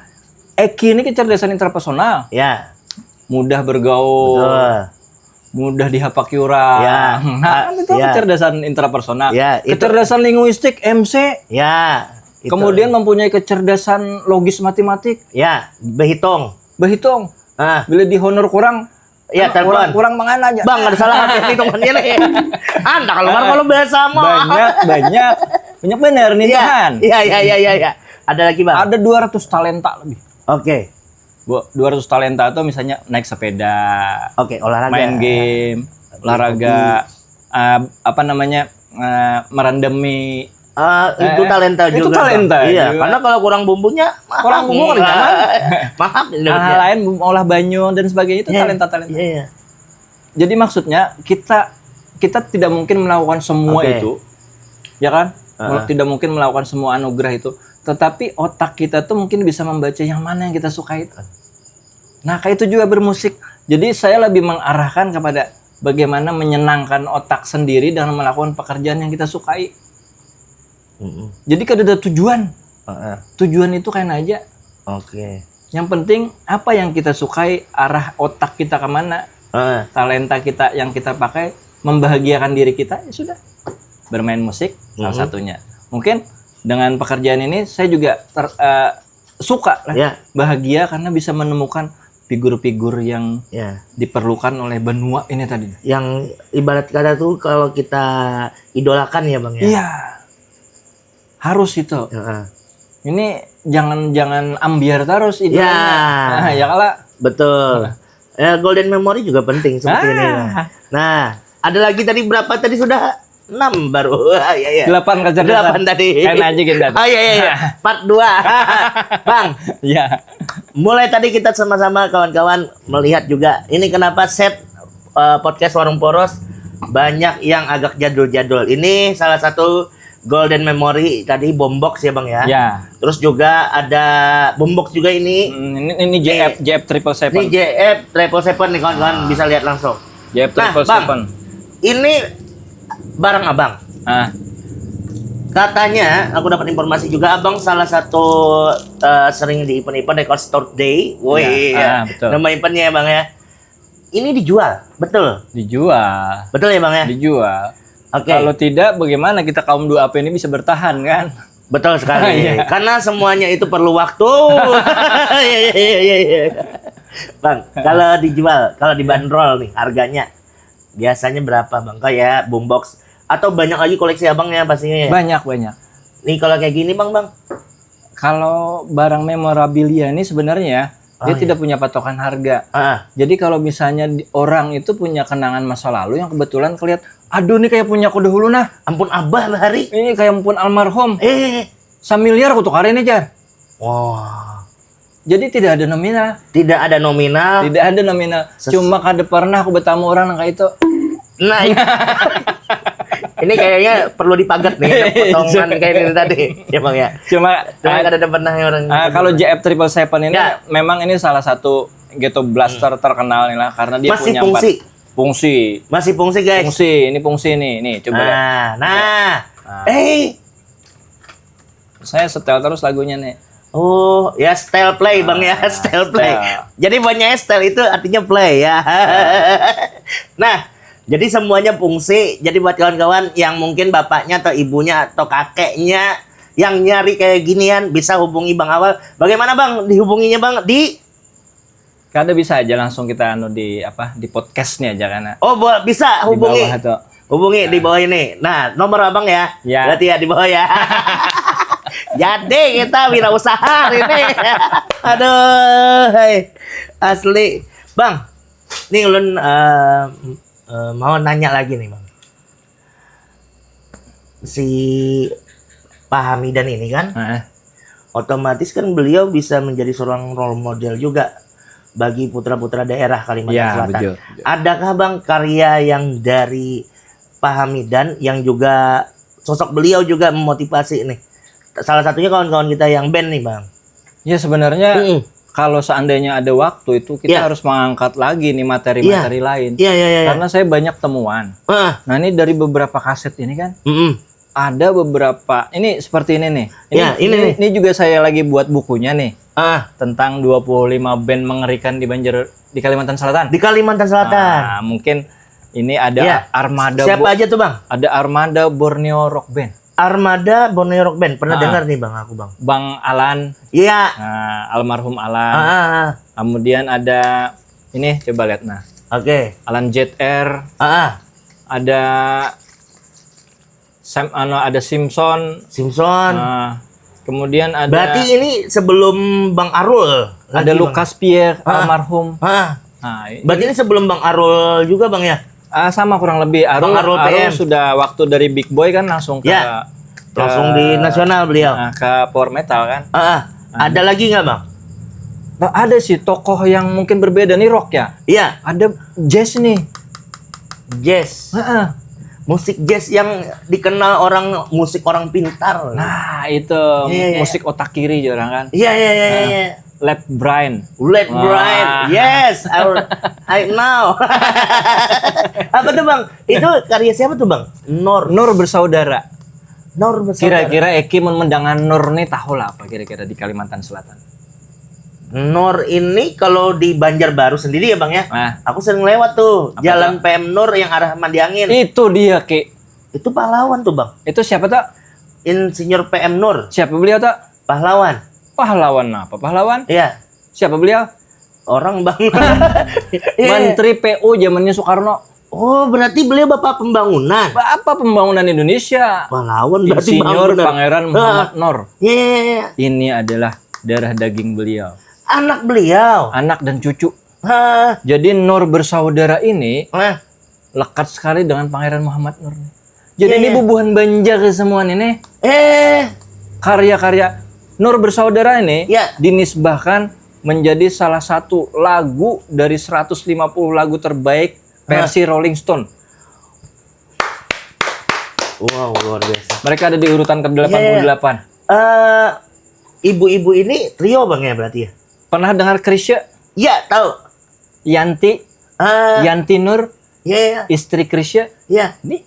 Eki ini kecerdasan intrapersonal. Ya. Mudah bergaul. Betul. Mudah dihapaki orang. Ya. Nah, kan itu ya. Kecerdasan intrapersonal. Ya, itu. Kecerdasan linguistik M C. Ya. Itu. Kemudian mempunyai kecerdasan logis matematik. Ya, berhitung. Berhitung. Ah. Bila di honor kurang, ya, telepon. Kurang, kurang mangana aja. Bang, ada salah apa hitungannya nih? Anda kalau ah, kalau bahasa mah. Banyak, banyak. Banyak benar nih ya, Tuhan. Iya, iya, iya, iya, iya. Ada lagi, Bang? Ada dua ratus talenta lebih. Oke. Okay. Bu, dua ratus talenta tuh misalnya naik sepeda. Oke, okay, olahraga. Main game, olahraga, uh, apa namanya? Uh, merandemi Uh, itu eh, talenta itu juga. Itu talenta. Iya, juga. Karena kalau kurang bumbunya, kurang bumbu kan mahal. Hal lain olah banyu dan sebagainya itu talenta-talenta. Iya, iya. Jadi maksudnya kita kita tidak mungkin melakukan semua okay. Itu. Ya kan? Uh-huh. Tidak mungkin melakukan semua anugerah itu. Tetapi otak kita tuh mungkin bisa membaca yang mana yang kita suka itu. Nah, kayak itu juga bermusik. Jadi saya lebih mengarahkan kepada bagaimana menyenangkan otak sendiri dengan melakukan pekerjaan yang kita sukai. Mm-mm. Jadi kada ada tujuan. Uh-uh. Tujuan itu kayak aja. Oke. Okay. Yang penting apa yang kita sukai, arah otak kita kemana, uh-uh. Talenta kita yang kita pakai membahagiakan diri kita, ya sudah. Bermain musik mm-hmm. Salah satunya. Mungkin dengan pekerjaan ini saya juga ter, uh, suka lah, yeah. Bahagia karena bisa menemukan figur-figur yang yeah. Diperlukan oleh benua ini tadi. Yang ibarat kata tuh kalau kita idolakan ya bang ya. Iya. Harus itu. Uh-huh. Ini jangan jangan ambiar terus itu. Ya. Nah, ya kalah. Betul. Nah. Ya, golden memory juga penting seperti ah. Ini. Nah, ada lagi tadi berapa tadi sudah enam baru. Ya, ya. Delapan kecerdasan. Delapan tadi. Kan aja kita. Oh iya iya iya. Part dua. Bang. Ya. Mulai tadi kita sama-sama kawan-kawan melihat juga ini kenapa set uh, podcast Warung Poros banyak yang agak jadul-jadul. Ini salah satu golden memory tadi bombox ya Bang ya. Ya. Terus juga ada bombox juga ini. Hmm, ini ini J F J F triple seven. Ini J F triple seven nih kawan-kawan bisa lihat langsung. J F triple seven. Nah, Bang, ini barang Abang. Ah. Katanya aku dapat informasi juga Abang salah satu uh, sering di event-event Record Store Day. Woi, ya, ya. Ah, betul. Nama eventnya ya Bang ya. Ini dijual, betul? Dijual. Betul ya Bang ya? Dijual. Oke. Okay. Kalau tidak, bagaimana kita kaum dua P ini bisa bertahan kan? Betul sekali. Iya. Karena semuanya itu perlu waktu. Iya iya iya iya. Bang, kalau dijual, kalau dibanderol nih harganya biasanya berapa Bang? Kayak boombox atau banyak lagi koleksi Abang ya pastinya ya? Banyak banyak. Nih kalau kayak gini Bang, Bang. Kalau barang memorabilia ini sebenarnya ya, dia oh, tidak iya. Punya patokan harga. Ah. Jadi kalau misalnya orang itu punya kenangan masa lalu yang kebetulan kelihat, aduh ini kayak punya aku dahulu nah. Ampun abah hari. Ini kayak ampun almarhum. Eh. Samiliar aku tukarin aja. Wah. Jadi tidak ada nominal. Tidak ada nominal. Tidak ada nominal. Ses- Cuma kada pernah aku bertamu orang yang kayak itu. Nah. Ini kayaknya perlu dipagat nih, ada potongan kayak ini tadi, ya Bang ya. Cuma Cuma kada ada pernah orang. Ah, kalau J F triple seven ini Ya. memang ini salah satu ghetto blaster terkenal nih lah, karena dia Masih punya fungsi. empat fungsi. Masih fungsi guys. Fungsi, ini fungsi nih. Nih, coba lihat. Nah, nah. Nah. Eh, Saya setel terus lagunya nih. Oh, ya style play Bang ya, Ah, style play. Style. Jadi buatnya style itu artinya play ya. Nah, jadi semuanya fungsi. Jadi buat kawan-kawan yang mungkin bapaknya atau ibunya atau kakeknya yang nyari kayak ginian bisa hubungi Bang Awal. Bagaimana Bang dihubunginya Bang? Di Kada bisa aja langsung kita anu di apa di podcast nih aja karena Oh, bo- bisa di hubungi. Bawah tuh. Hubungi di bawah ini. Nah, nomor Abang ya. Ya. Berarti ya di bawah ya. Jadi kita wirausaha hari ini. Aduh, hai. Asli. Bang, nih ulun eh, eh, mau nanya lagi nih, Bang. Si Pak Hamidan ini kan Nah, otomatis kan beliau bisa menjadi seorang role model juga bagi putra-putra daerah Kalimantan Ya, Selatan. betul, betul. Adakah Bang karya yang dari Pak Hamidan yang juga sosok beliau juga memotivasi nih? Salah satunya kawan-kawan kita yang band nih Bang. Ya sebenarnya Mm-mm. kalau seandainya ada waktu itu kita Ya. harus mengangkat lagi nih materi-materi lain. Iya iya iya. iya. Karena saya banyak temuan. Ah, Nah ini dari beberapa kaset ini kan mm-mm. ada beberapa ini seperti ini nih. Ini, Ya, ini nih. ini juga saya lagi buat bukunya nih ah, tentang dua puluh lima band mengerikan di Banjar di Kalimantan Selatan. Di Kalimantan Selatan. Nah, mungkin ini ada Ya. Armada Siapa Bo- aja tuh Bang? ada Armada Borneo Rock Band. Armada Borneo Rock Band. Pernah Ah. dengar nih Bang aku Bang. Bang Alan, Iya. nah, almarhum Alan. Ah, ah, ah. Kemudian ada ini coba lihat nah. Oke. Alan Z R, Ah, ah. ada Sam anu ada Simpson. Simpson. Nah, kemudian ada Berarti ini sebelum Bang Arul. ada lagi, Bang. Lukas Pierre Ah. almarhum. Ah, Nah, ini- berarti ini sebelum Bang Arul juga Bang ya? ah, sama kurang lebih Arul, Bang Arul Arul P M. Sudah waktu dari Big Boy kan langsung ke Ya. ke- Langsung di nasional beliau. Nah, ke power metal kan. Ah, ah. Ada lagi nggak Bang? Nah, ada sih tokoh yang mungkin berbeda nih rock ya. Iya, Ada jazz nih. jazz. Heeh. Musik jazz yang dikenal orang musik orang pintar. Nah, itu Iya, iya. Musik otak kiri ya orang kan. Iya iya iya iya. iya. Led Brian. Let Wah. Brian. Yes, I, I know. Apa tuh Bang? Itu karya siapa tuh Bang? Nor. Nur bersaudara. Nor besar. Kira-kira Eki mun mendangan Nur nih tahu lah apa kira-kira di Kalimantan Selatan. Nor ini kalau di Banjarbaru sendiri ya Bang ya. Nah, Aku sering lewat tuh Apa jalan P M Nur yang arah Mandiangin. Itu dia Ki. Itu pahlawan tuh Bang. Itu siapa tuh? Insinyur P M Nur, Siapa beliau tuh? pahlawan. Pahlawan apa pahlawan? Iya. Siapa beliau? Orang Bang. Iya. Menteri P U zamannya Soekarno. Oh, berarti beliau bapak pembangunan. Apa pembangunan Indonesia? Pahlawan berarti Insinyur bangunan. Pangeran Muhammad Nur. Iya iya iya. Ini adalah darah daging beliau. Anak beliau. Anak dan cucu. Hah. Jadi Nur bersaudara ini Nah, lekat sekali dengan Pangeran Muhammad Nur. Jadi Iya, ini iya. Bubuhan Banjar semua ini. Eh, Karya-karya Nur bersaudara ini Ya. dinisbahkan menjadi salah satu lagu dari seratus lima puluh lagu terbaik versi Rolling Stone. Wow, luar biasa. Mereka ada di urutan ke delapan puluh delapan. Eh, ibu-ibu ini trio Bang ya berarti ya? Pernah dengar Chrisye? Iya, tahu. Yanti, Ah, Yanti Nur, iya iya. Istri Chrisye. Iya. Nih,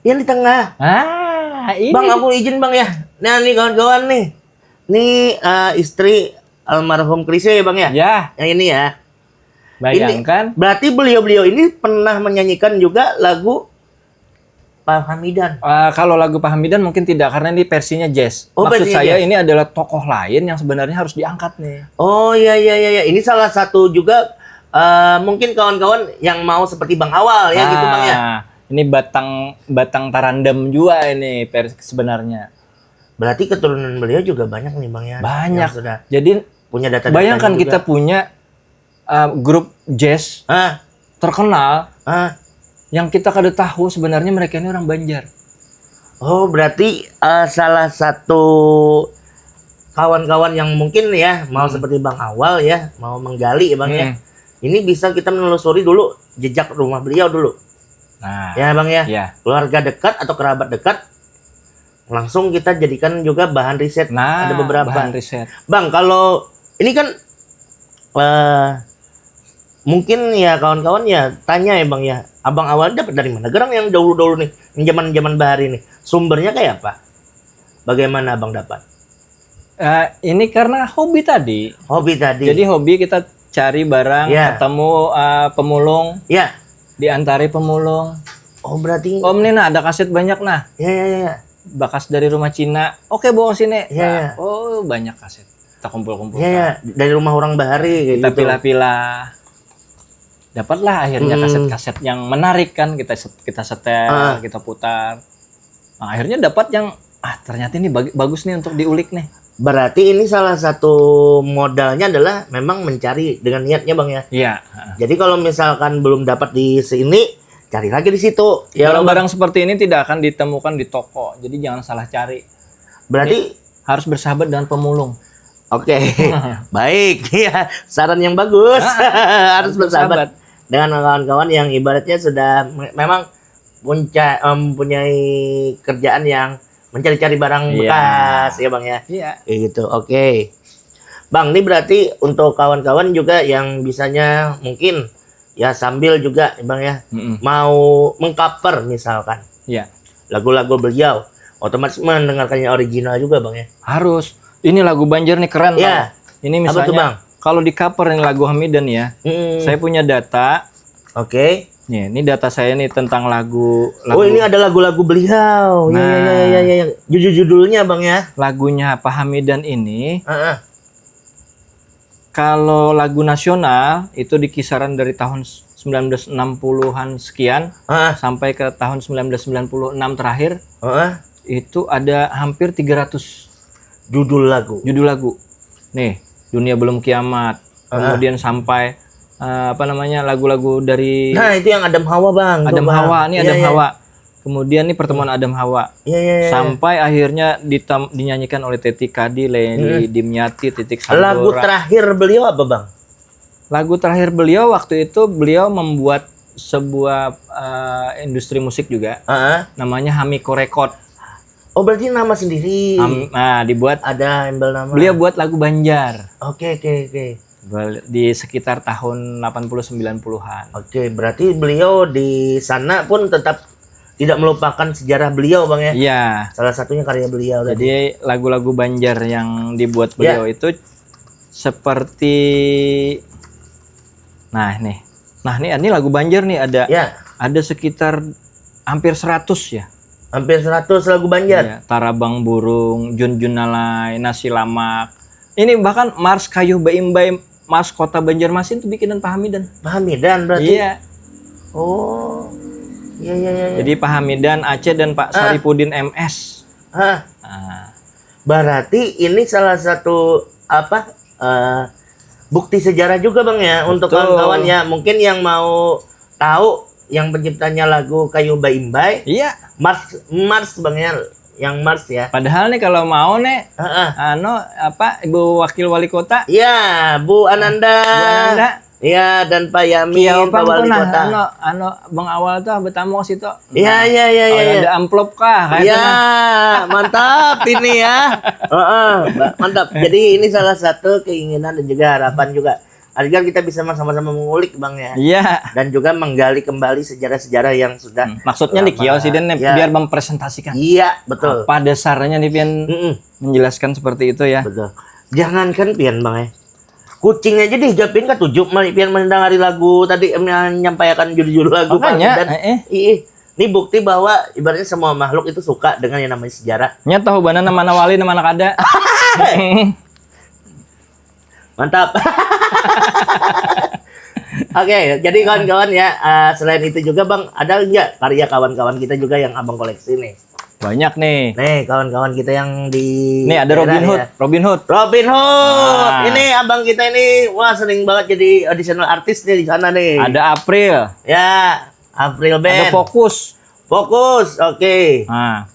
Yang di tengah. Ah, ini. Bang, aku izin Bang ya. Nah, nih kawan-kawan nih. Nih eh, istri almarhum Chrisye ya Bang ya? Ya, Yang ini ya. bayangkan. Berarti beliau-beliau ini pernah menyanyikan juga lagu Pak Hamidan. Eh, kalau lagu Pak Hamidan mungkin tidak karena ini versinya jazz. Oh, Maksud versinya saya jazz. Ini adalah tokoh lain yang sebenarnya harus diangkat nih. Oh iya iya iya iya. Ini salah satu juga eh, mungkin kawan-kawan yang mau seperti Bang Awal ya gitu Bang ya. Ah, ini batang batang tarandam juga ini pers sebenarnya. Berarti keturunan beliau juga banyak nih Bang ya. Banyak. Yang sudah Jadi punya data-data bayangkan juga. Kita punya uh, grup jazz Ah, terkenal ah. Yang kita kada tahu sebenarnya mereka ini orang Banjar. Oh, berarti eh, salah satu kawan-kawan yang mungkin ya mau Hmm. Seperti Bang Awal ya, mau menggali ya Bang ya. Hmm. Ini bisa kita menelusuri dulu jejak rumah beliau dulu. Nah, Ya, Bang, ya. Ya. Keluarga dekat atau kerabat dekat, langsung kita jadikan juga bahan riset. Nah, Ada beberapa. Bahan riset. Bang, kalau ini kan, eh, mungkin ya kawan-kawan ya tanya ya, Bang, ya. Abang awalnya dapat dari mana? Gerang yang dahulu-dahulu nih, yang zaman-zaman bahari nih. Sumbernya kayak apa? Bagaimana Abang dapat? Eh, ini karena hobi tadi. Hobi tadi. Jadi hobi kita cari barang, Ya. Ketemu eh, pemulung, Ya, diantari pemulung. Oh, berarti Om, nih nah, ada kaset banyak nah. Ya, ya, ya. Bakas dari rumah Cina. Oke, bawa ke sini. Ya, ya. Oh, banyak kaset. Kita kumpul-kumpul. Ya, ya. Dari rumah orang bahari kayak Kita gitu. Pilah-pilah. Dapatlah akhirnya Hmm. Kaset-kaset yang menarik kan, kita set- kita setel, Ah. Kita putar. Nah, akhirnya dapat yang ah, ternyata ini bag- bagus nih untuk diulik nih. Berarti ini salah satu modalnya adalah memang mencari dengan niatnya, Bang, ya. Iya. Jadi kalau misalkan belum dapat di sini, cari lagi di situ. Ya, Barang-barang seperti ini tidak akan ditemukan di toko. Jadi jangan salah cari. Berarti Harus bersahabat dengan pemulung. Oke, baik, ya, saran yang bagus. Harus bersahabat dengan kawan-kawan yang ibaratnya sudah me- memang punca mempunyai kerjaan yang mencari-cari barang Iya. bekas, ya, Bang, ya. Iya. Kayak gitu. Oke. Bang, ini berarti untuk kawan-kawan juga yang bisanya mungkin ya sambil juga, Bang, ya, Mm-mm. mau mengcover misalkan Iya. lagu-lagu beliau, otomatis mendengarkannya original juga, Bang, ya. Harus. Ini lagu Banjar nih keren. Iya. Bang. Ini Apa tuh, misalnya Bang? Kalau di cover ini lagu Hamidan ya. Mm-mm. Saya punya data. Oke. Nih, ini data saya nih tentang lagu. Oh, lagu ini ada lagu-lagu beliau. Ya, ya, ya, Nah. ya, ya. Judul-judulnya, Bang, ya. Lagunya Pak Hamidan ini, Heeh. kalau lagu nasional itu di kisaran dari tahun sembilan belas enam puluhan sekian Heeh. sampai ke tahun sembilan belas sembilan puluh enam terakhir, Heeh. itu ada hampir tiga ratus Judul lagu. judul lagu. Nih, Dunia Belum Kiamat. Kemudian sampai eh, apa namanya, lagu-lagu dari Nah, itu yang Adam Hawa, Bang. Tuh, Adam Bang. Hawa. Ini Iya, Adam iya. Hawa. Kemudian nih pertemuan Adam Hawa. Iya, iya, iya. Sampai akhirnya ditam- dinyanyikan oleh Teti Kadi, Leni Dimyati, Titik Lagu Sandora. Terakhir beliau apa, Bang? Lagu terakhir beliau waktu itu, beliau membuat sebuah eh, industri musik juga, Heeh. Namanya Hamiko Record. Oh, berarti nama sendiri. Am- nah, dibuat Ada embel nama. Beliau buat lagu Banjar. Oke, oke, oke. Bel- di sekitar tahun delapan puluh sembilan puluhan. Oke, berarti beliau di sana pun tetap tidak melupakan sejarah beliau, Bang, ya. Iya. Salah satunya karya beliau tadi. Jadi lagu-lagu Banjar yang dibuat Ya. beliau itu seperti, nah nih, nah nih, ini lagu Banjar nih, ada Ya, ada sekitar hampir seratus ya. Hampir seratus lagu Banjar. Iya, Tarabang Burung, Jun Jun Nalai, Nasi Lamak. Ini bahkan Mars Kayuh Baimbai, Mars Kota Banjarmasin tuh bikinan Pak Hamidan. Pak Hamidan berarti. Iya. Oh. Iya, iya, iya, iya. Jadi Pak Hamidan Aceh dan Pak Ah. Saripudin M S. Hah, Nah, berarti ini salah satu apa? Eh, bukti sejarah juga, Bang, ya, untuk Betul. Kawan-kawan, ya. Mungkin yang mau tahu yang penciptanya lagu Kayuh Baimbai, iya. Mars, Mars, Bang, ya, yang Mars, ya. Padahal nih kalau mau nih, Heeh. anu apa, Ibu Wakil Wali Kota, Ya, Bu Ananda. Bu Ananda. Ya, dan Pak Yamin, Kiau Pak pang Wali tuh nah, Kota. Anu, anu, Bang Awal tuh betamu ke situ. Iya, iya, iya, Kalau iya, iya. Ada amplop kah? Kayak Ya, itu nah. Mantap ini, ya. Heeh, Mbak, mantap. Jadi ini salah satu keinginan dan juga harapan juga agar kita bisa sama-sama mengulik, Bang, ya. Iya. Dan juga menggali kembali sejarah-sejarah yang sudah Hmm, maksudnya di lama. Kiau sih, dan Ya. Biar mempresentasikan Iya, betul. Apa dasarnya nih, pian Mm-mm, menjelaskan seperti itu ya. Betul. Jangankan pian, Bang, ya. Kucing aja dihijabin katuju mali pian mendengari lagu tadi, em, yang menyampaikan judul-judul lagu Makanya, Pak Hamidan. Eh, eh. Ih, ini bukti bahwa ibaratnya semua makhluk itu suka dengan yang namanya sejarah. Nya tahu mana wali, mana kada. Mantap. Oke, jadi kawan-kawan ya, eh, selain itu juga, Bang, ada nggak karya kawan-kawan kita juga yang Abang koleksi nih? Banyak nih. Nih, kawan-kawan kita yang di Nih ada daerah Robin Hood, ya. Robin Hood. Robin Hood. Nah. Ini abang kita ini, wah, sering banget jadi additional artis nih di sana nih. Ada April. Ya, April Ada Band. Fokus. Fokus, oke. Nah,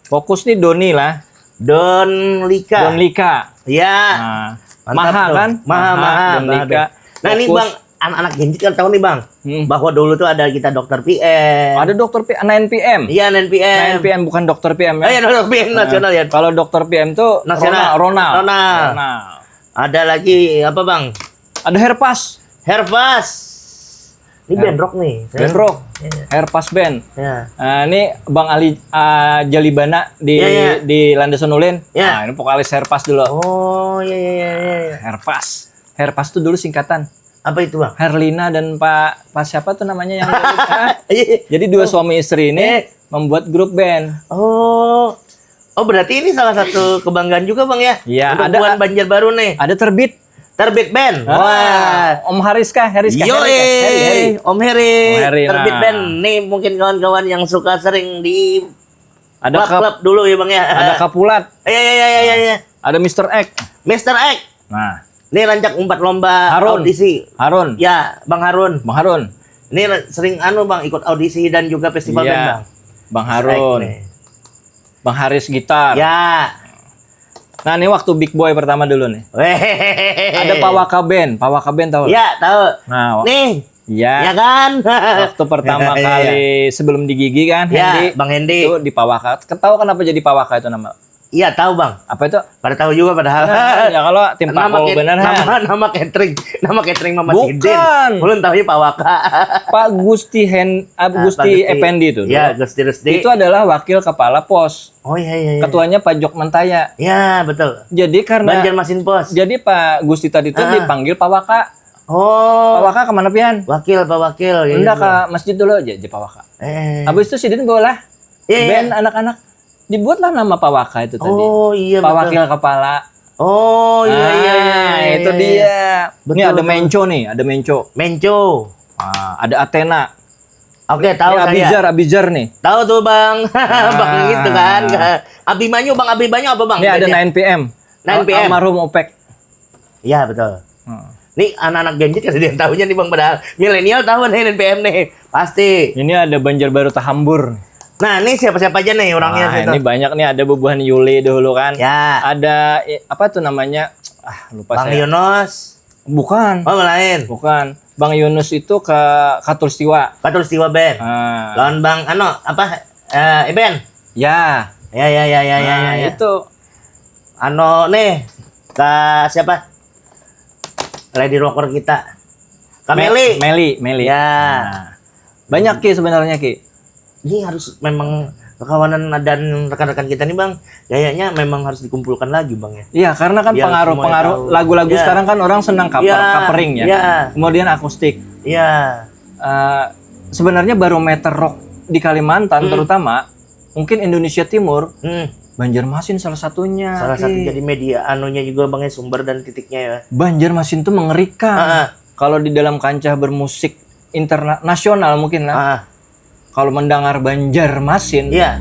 Fokus nih Doni lah. Don Lika. Don Lika. Ya. Nah, Mantap Maha tuh. Kan? Maha, Maha, Don Maha Lika. Band. Nah, ini Fokus. Bang, Anak-anak Gen Z kan tahu nih, Bang, hmm, bahwa dulu tuh ada kita dokter P M. Ada dokter P M, nine P M. Iya, nine P M. Nine P M, bukan dokter P M ya. Oh, iya, dokter P M nasional ya. Kalau dokter P M tuh nasional. Ronald, Ronald. Ronald. Ronald. Ada lagi apa, Bang? Ada Herpas. Herpas. Ini band rock nih. Band rock. Iya. Herpas Band. Iya. Nah, ini Bang Ali, uh, Jalibana di, iya, iya, di Landasan Ulin. Iya. Nah, ini vokalis Herpas dulu. Oh, iya, iya, iya, iya. Herpas. Herpas tuh dulu singkatan. Apa itu, Bang? Herlina dan Pak, Pak siapa tuh namanya yang... Iya. Jadi dua suami istri ini membuat grup band. Oh. Oh, berarti ini salah satu kebanggaan juga, Bang, ya? Iya, untuk ada Banjarbaru nih. Ada Terbit. Terbit Band. Ah, wah. Om Haris kah? Heris kah? Yo, Heri kah? Heri, Heri. Om Heri. Om Heri, Terbit Band. Nih, mungkin kawan-kawan yang suka sering di klub-klub dulu ya, Bang, ya. Ada Kapulat. Iya, iya, iya, iya, iya. Ada Mister X. Mister X. Nah. Ini rancak umpat lomba audisi. Harun. Ya, Bang Harun. Bang Harun. Ini sering anu, Bang, ikut audisi dan juga festival band, Bang. Bang Harun. Bang Haris gitar. Ya. Nah, ini waktu Big Boy pertama dulu nih. Ada Pawaka Band. Pawaka Band tahu? Ya, tahu. Nah, nih. Ya. Ya kan? Waktu pertama kali sebelum di Gigi kan, ya, Hendy. Bang Hendy. Itu di Pawaka. Ketahu kenapa jadi Pawaka itu nama? Iya, tahu, Bang. Apa itu? Pada tahu juga padahal. Nah, ya kalau tim Pakul bener, nama, nama catering, nama catering Mama Sidin. Bukan. Belum tahu ya Pak Waka. Pak Gusti Hen, ah, Gusti Effendi itu. Iya, Gusti Rusdi. Itu adalah wakil kepala pos. Oh, iya, iya, iya. Ketuanya Pak Jok Mentaya. Iya, betul. Jadi karena Banjarmasin Pos. Jadi Pak Gusti tadi tuh dipanggil Pak Waka. Oh. Pak Waka kemana pian? Wakil, Pak Wakil. Enggak, ke masjid dulu aja, aja Pak Waka. Eh. Habis itu sidin bola. Iya, iya. Band anak-anak. Dibuatlah nama Pak Waka itu tadi. Oh, iya, betul. Pak Wakil Kepala. Oh, iya, iya, iya, itu dia. Betul, betul. Ini ada Menco nih, ada Menco. Menco. Ah, ada Athena. Oke, tahu saya. Abizar, Abizar nih. Tahu tuh, Bang. Bang itu kan. Abimanyu, Bang, Abimanyu apa, Bang? Ini ada nine P M. Nine P M. Almarhum Opek. Iya, betul. Hmm. Nih anak-anak Gen Z kada ada yang tahunya nih, Bang, padahal milenial tahu nih nine P M nih. Pasti. Ini ada Banjarbaru Tahambur. Nah, ini siapa-siapa aja nih orangnya? Nah, ini banyak nih, ada bubuhan Yuli dahulu kan. Ya. Ada apa tuh namanya? Ah, lupa saya. Bang Yunus. Bukan. Oh, lain. Bukan. Bang Yunus itu ke Katulistiwa. Katulistiwa Band. Nah. Lawan Bang ano apa? Eh, Eben. Ya. Ya, ya, ya, ya, ya. Nah, itu. Ano nih, ke siapa? Lady Rocker kita. Ke Meli. Meli, Meli. Ya. Nah. Banyak, Ki, sebenarnya, Ki. Ini harus memang kawanan dan rekan-rekan kita nih, Bang. Kayaknya memang harus dikumpulkan lagi, Bang, ya. Iya, karena kan pengaruh-pengaruh lagu-lagu sekarang kan orang senang cover, covering ya. Iya. Kemudian akustik. Iya. Eh, sebenarnya barometer rock di Kalimantan terutama, mungkin Indonesia Timur, Banjarmasin salah satunya. Salah satu jadi media anunya juga, Bang, ya, sumber dan titiknya ya. Banjarmasin tuh mengerikan. Kalau di dalam kancah bermusik internasional mungkin lah. Kalau mendengar Banjarmasin, iya,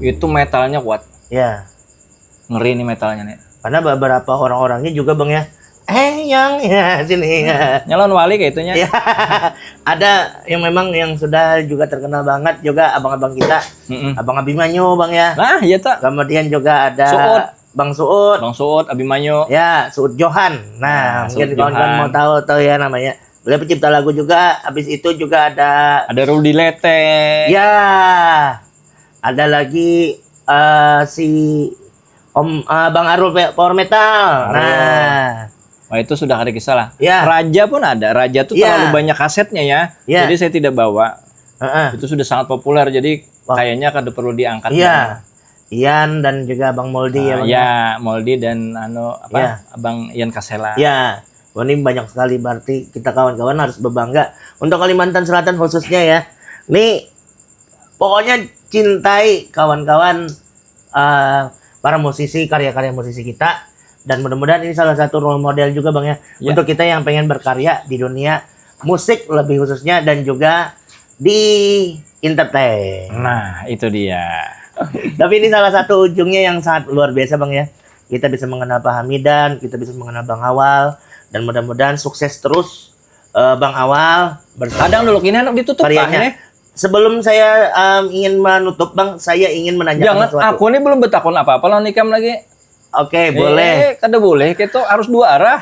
itu metalnya kuat. Iya. Ngeri nih metalnya nih. Karena beberapa orang-orangnya juga, Bang, ya. Eh, yang ya sini. Nyalon wali kayak itunya. Ya. Ada yang memang yang sudah juga terkenal banget juga abang-abang kita. Mm-mm. Abang Abimanyu, Bang, ya. Nah, iya tuh. Kemudian juga ada Suut. Bang Suut. Bang Suut, Abimanyu. Ya, Suut Johan. Nah, mungkin kawan-kawan mau tahu, tahu ya namanya. Beliau pencipta lagu juga. Habis itu juga ada Rudy Lete. Ya. Ada lagi eh, si Om eh, Bang Arul Pe- Power Metal. Arul. Nah. Wah, itu sudah kada kisah lah. Ya. Raja pun ada. Raja tuh terlalu banyak kasetnya ya. Ya. Jadi saya tidak bawa. Heeh. Itu sudah sangat populer. Jadi kayaknya kada perlu diangkat. Iya. Ian dan juga Bang Moldi ya, Bang, ya? Ya, Moldi dan anu apa, Abang Ian Kasela. Ya. Wah, ini banyak sekali, berarti kita kawan-kawan harus berbangga untuk Kalimantan Selatan khususnya ya. Nih pokoknya cintai kawan-kawan eh, para musisi, karya-karya musisi kita, dan mudah-mudahan ini salah satu role model juga, Bang, ya, untuk kita yang pengen berkarya di dunia musik lebih khususnya dan juga di entertain. Nah, itu dia. Tapi ini salah satu ujungnya yang sangat luar biasa, Bang, ya. Kita bisa mengenal Pak Hamidan, kita bisa mengenal Bang Awal, dan mudah-mudahan sukses terus eh, Bang Awal bersama. Kadang dulu ini anak ditutup kah karyanya ini? Sebelum saya em, ingin menutup, Bang, saya ingin menanyakan sesuatu. Jangan, aku ini belum betakon apa-apa lawan ikam lagi. Oke, boleh. Eh, kada boleh, kita harus dua arah.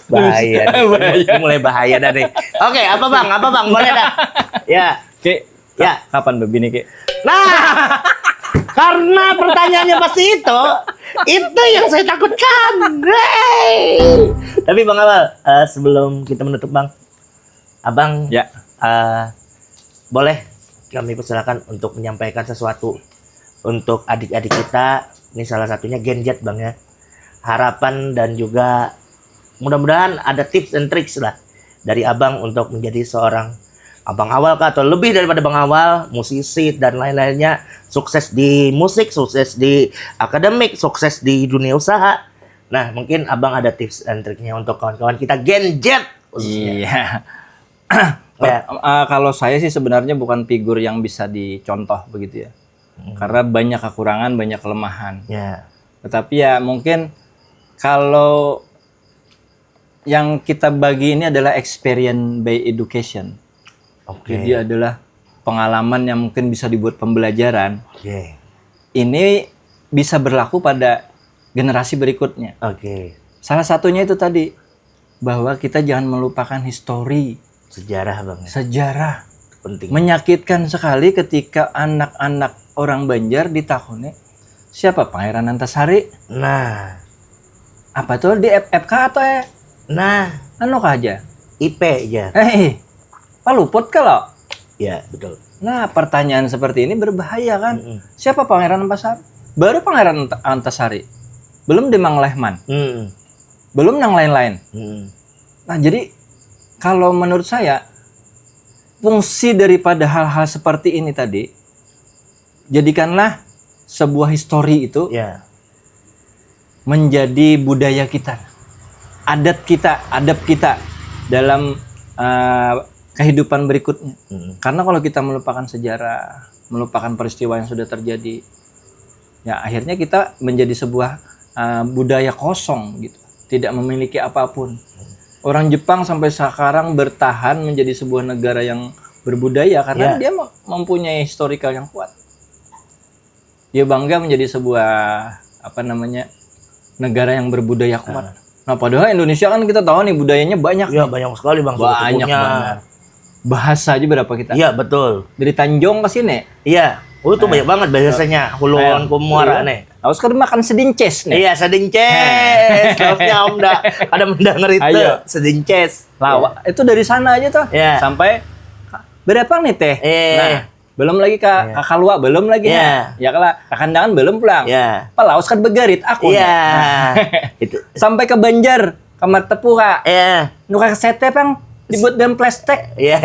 Bahaya. Bahaya. Ini mulai bahaya dah nih. Oke, apa bang? Apa bang? Boleh dah. Ya. Ki, Ya. Kapan bebini ki? Nah, karena pertanyaannya pasti itu, itu yang saya takutkan. Hei. Tapi bang Awal, eh, sebelum kita menutup bang, abang, Ya. eh, boleh kami persilakan untuk menyampaikan sesuatu untuk adik-adik kita. Ini salah satunya Gen Z bang ya. Harapan dan juga mudah-mudahan ada tips and tricks lah dari abang untuk menjadi seorang abang Awal kah atau lebih daripada abang Awal, musisi dan lain-lainnya, sukses di musik, sukses di akademik, sukses di dunia usaha. Nah, mungkin abang ada tips and triknya untuk kawan-kawan kita Gen Z khususnya. Iya. Ya. Eh, kalau saya sih sebenarnya bukan figur yang bisa dicontoh begitu ya. Karena banyak kekurangan, banyak kelemahan. Ya. Tetapi ya mungkin kalau yang kita bagi ini adalah experience by education. Oke. Jadi adalah pengalaman yang mungkin bisa dibuat pembelajaran. Oke. Ini bisa berlaku pada generasi berikutnya. Oke. Salah satunya itu tadi, bahwa kita jangan melupakan histori, Sejarah bang ya. Sejarah. Penting. Menyakitkan sekali ketika anak-anak orang Banjar ditakuni siapa Pangeran Antasari? Nah. Apa tuh di F F K atau eh? Nah. Anu kah aja? I P aja. Eh, paluput kalau. Ya betul. Nah, pertanyaan seperti ini berbahaya kan? Mm-mm. Siapa Pangeran Antasari? Baru Pangeran Ant- Antasari. Belum Demang Lehman. Hmm. Belum yang lain-lain. Hmm. Nah, jadi kalau menurut saya fungsi daripada hal-hal seperti ini tadi jadikanlah sebuah histori itu Ya. menjadi budaya kita, adat kita, adab kita dalam uh, kehidupan berikutnya. Hmm. Karena kalau kita melupakan sejarah, melupakan peristiwa yang sudah terjadi, ya akhirnya kita menjadi sebuah uh, budaya kosong gitu, tidak memiliki apapun. Orang Jepang sampai sekarang bertahan menjadi sebuah negara yang berbudaya karena Ya. Dia mempunyai historical yang kuat. Dia bangga menjadi sebuah apa namanya negara yang berbudaya kuat. Nah, padahal Indonesia kan kita tahu nih budayanya banyak. Ya banyak sekali bang. Suku-sukunya. Banyak banget. Bahasa aja berapa kita? Iya betul. Dari Tanjung ke sini. Iya. Oh itu banyak banget bahasanya. Hulu Iya. Wonku Muara nih. Harus kada makan sedinces nih. Iya sedinces. Harusnya om dah ada mendengar itu. Ayo. Sedinces. Lawa itu dari sana aja tuh. Iya. Sampai berapa nih teh? Eh. Nah, belum lagi ka, ka Kalua, belum lagi. Iya. Ya kala, ka Kandangan belum pulang. Iya. Palaus kan begarit aku. Iya. Nah. Itu. Sampai ke Banjar, ke Martapura. Iya. Nu ka sete pang dibuat dalam plastik. Iya.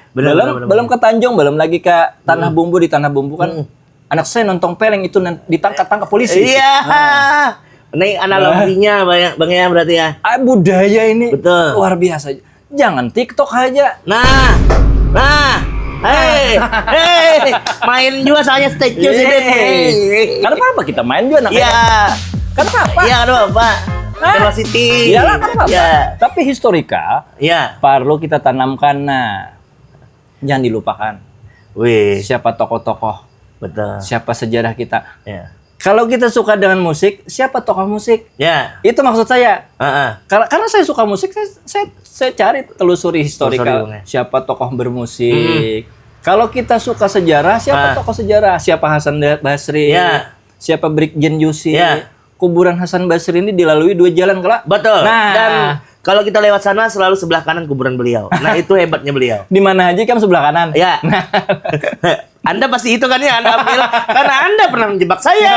Benar, belum benar, benar, belum benar. Ke Tanjung, belum lagi ke Tanah Bumbu. Di Tanah Bumbu kan Hmm. Anak saya nonton peleng itu nan- ditangkap-tangkap polisi. Iya. Nah. Ini analoginya banyak bang ya berarti ya. Ah, budaya ini Betul. Luar biasa. Jangan TikTok aja. Nah. Nah. Hei, hei, main juga soalnya statue sini. Hei. Karena apa kita main juga anak Iya. Karena apa? Iya, aduh apa? Hah? Velocity. Iyalah, karena apa? Iya. Tapi historika Iya. Perlu kita tanamkan. Nah, jangan dilupakan. Wih, Siapa tokoh-tokoh? Betul. Siapa sejarah kita? Ya. Kalau kita suka dengan musik, siapa tokoh musik? Ya. Itu maksud saya. Heeh. Karena, karena saya suka musik, saya, saya, saya cari telusuri historical. Telusuri, Bang, ya. Siapa tokoh bermusik? Kalau kita suka sejarah, siapa Ah. tokoh sejarah? Siapa Hasan Basri? Ya. Siapa Brigjen Yussi? Ya. Kuburan Hasan Basri ini dilalui dua jalan, kala? Betul. Nah. Dan kalau kita lewat sana selalu sebelah kanan kuburan beliau. Nah, itu hebatnya beliau. Di mana aja kamu sebelah kanan? Ya. Anda pasti itu kan ya, Anda ambil karena Anda pernah menjebak saya.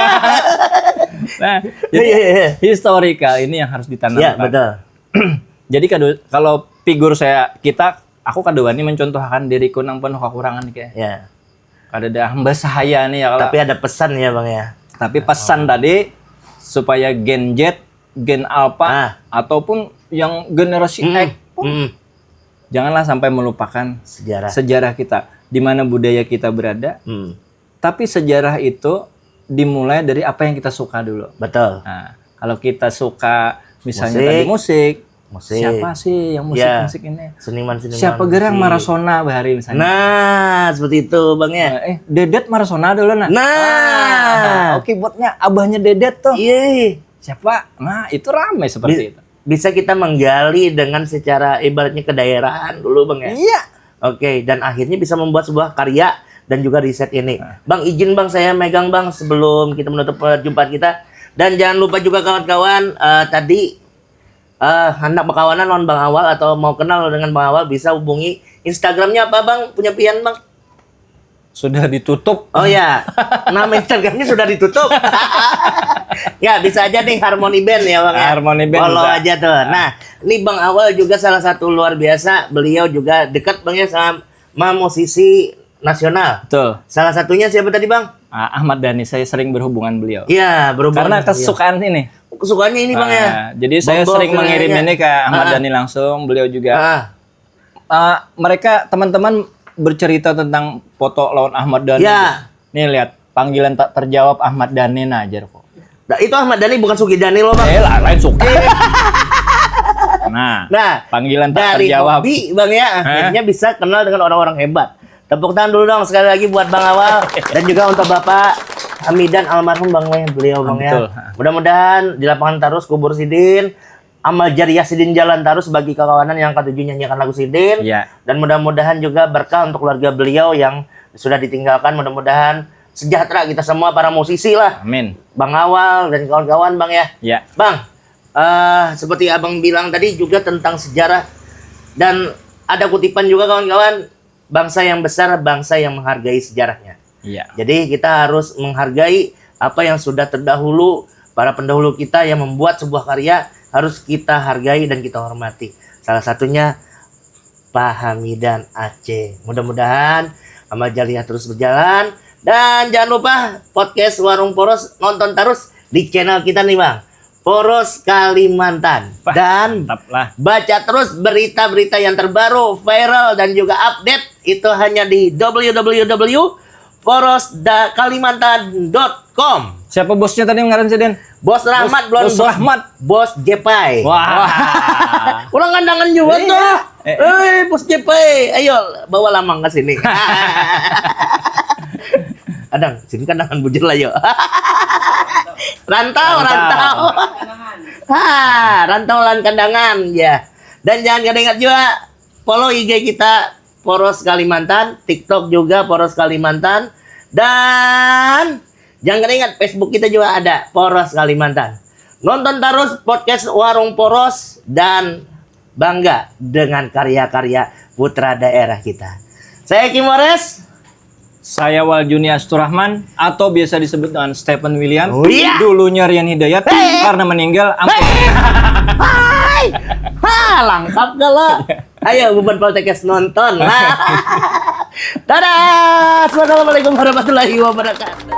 Nah, jadi Iya, iya, iya. Historical ini yang harus ditanamkan. Ya, betul. Jadi kado, kalau figur saya, kita, aku kada wani mencontohkan diriku nang penuh kekurangan kayak. Ya. Kada ada hamba sahaya nih ya kalau. Tapi ada pesan ya, Bang ya. Tapi pesan tadi supaya Gen Z, Gen Alpha Ah. Ataupun yang generasi Hmm. X pun Hmm. Janganlah sampai melupakan Sejarah. Sejarah kita, di mana budaya kita berada. Hmm. Tapi sejarah itu dimulai dari apa yang kita suka dulu. Betul. Nah, kalau kita suka misalnya Musik. Tadi musik, Musik. Siapa sih yang musik Ya. Musik ini? Seniman-seniman. Siapa gerang musik. Marasona bahari misalnya? Nah, seperti itu, Bang ya. Eh, Dedet Marasona dulu nah. Nah. Ah, oh, keyboardnya abahnya Dedet tuh. Iya. Siapa? Nah, itu ramai seperti Bi- itu. Bisa kita menggali dengan secara ibaratnya kedaerahan dulu, Bang, ya. Iya. Oke, dan akhirnya bisa membuat sebuah karya dan juga riset ini. Bang, izin, Bang, saya megang, Bang, sebelum kita menutup perjumpaan kita. Dan jangan lupa juga, kawan-kawan, eh, tadi eh, hendak berkawanan lawan Bang Awal atau mau kenal dengan Bang Awal, bisa hubungi Instagramnya apa, Bang? Punya pian, Bang? Sudah ditutup. Oh ya, nama Instagramnya sudah ditutup. Ya, bisa aja nih, Harmony Band ya, Bang, ya. Harmony Band Follow bisa. Aja tuh. Nah, ini Bang Awal juga salah satu luar biasa. Beliau juga dekat, Bang, ya, sama musisi nasional. Betul. Salah satunya siapa tadi, Bang? Ah, Ahmad Dhani, saya sering berhubungan beliau. Iya, berhubungan. Karena Iya. Kesukaan ini. Kesukaannya ini, Bang, ya. Ah, jadi saya Bongbong sering dan mengirim lainnya. Ini ke Ahmad Ah. Dhani langsung, beliau juga. Ah. Ah, mereka, teman-teman, bercerita tentang foto lawan Ahmad Dhani. Ya. Nih, lihat, panggilan tak terjawab Ahmad Dhani, nah, jar ku. Nah, itu Ahmad Dhani, bukan Sugi Dhani loh, Bang. Eh, lah, lain Sugi. Nah, Nah, panggilan tak dari terjawab. Hobi, Bang, ya, akhirnya bisa kenal dengan orang-orang hebat. Tepuk tangan dulu dong sekali lagi buat Bang Awal dan juga untuk Bapak Hamidan, almarhum, Bang, ya, beliau, Bang, ya. Betul. Mudah-mudahan di lapangan terus kubur sidin, amal jariah sidin jalan terus bagi kakawanan yang katuju nyanyiakan lagu sidin. Iya. Dan mudah-mudahan juga berkah untuk keluarga beliau yang sudah ditinggalkan. Mudah-mudahan sejahtera kita semua para musisi lah. Amin. Bang Awal dan kawan-kawan, Bang, ya. Ya. Bang, eh, seperti Abang bilang tadi juga tentang sejarah, dan ada kutipan juga, kawan-kawan, bangsa yang besar, bangsa yang menghargai sejarahnya. Iya. Jadi kita harus menghargai apa yang sudah terdahulu, para pendahulu kita yang membuat sebuah karya harus kita hargai dan kita hormati. Salah satunya Pak Hamidan Aceh. Mudah-mudahan amal jariah terus berjalan, dan jangan lupa podcast Warung Poros nonton terus di channel kita nih, Bang. Poros Kalimantan. Wah, Dan mantap lah. Baca terus berita-berita yang terbaru, viral, dan juga update itu hanya di www.porosdakalimantan.com. Siapa bosnya tadi ngaran sidin? Bos Rahmat, belum Bos Rahmat. Bos Jepai. Wah. Orang kandangan juga Iya. Tuh. Eh, Eh, Bos Jepai, ayo bawa lamang ke sini. Adang, sini kandangan bujur lah, yuk. Rantau, rantau. Ha, rantau lan kandangan, ya. Dan jangan kada ingat juga follow I G kita, Poros Kalimantan, TikTok juga Poros Kalimantan, dan jangan kada ingat Facebook kita juga ada, Poros Kalimantan. Nonton terus podcast Warung Poros dan bangga dengan karya-karya putra daerah kita. Saya Kimores. Saya Waljuni Asturrahman atau biasa disebut dengan Stephen William. Oh, iya. Dulunya Rian Hidayat Hei. Karena meninggal. Ampun. Hai. Ha, lengkap kalau. Ayo, buban Poltekkes nonton. Dadah. Wassalamualaikum warahmatullahi wabarakatuh.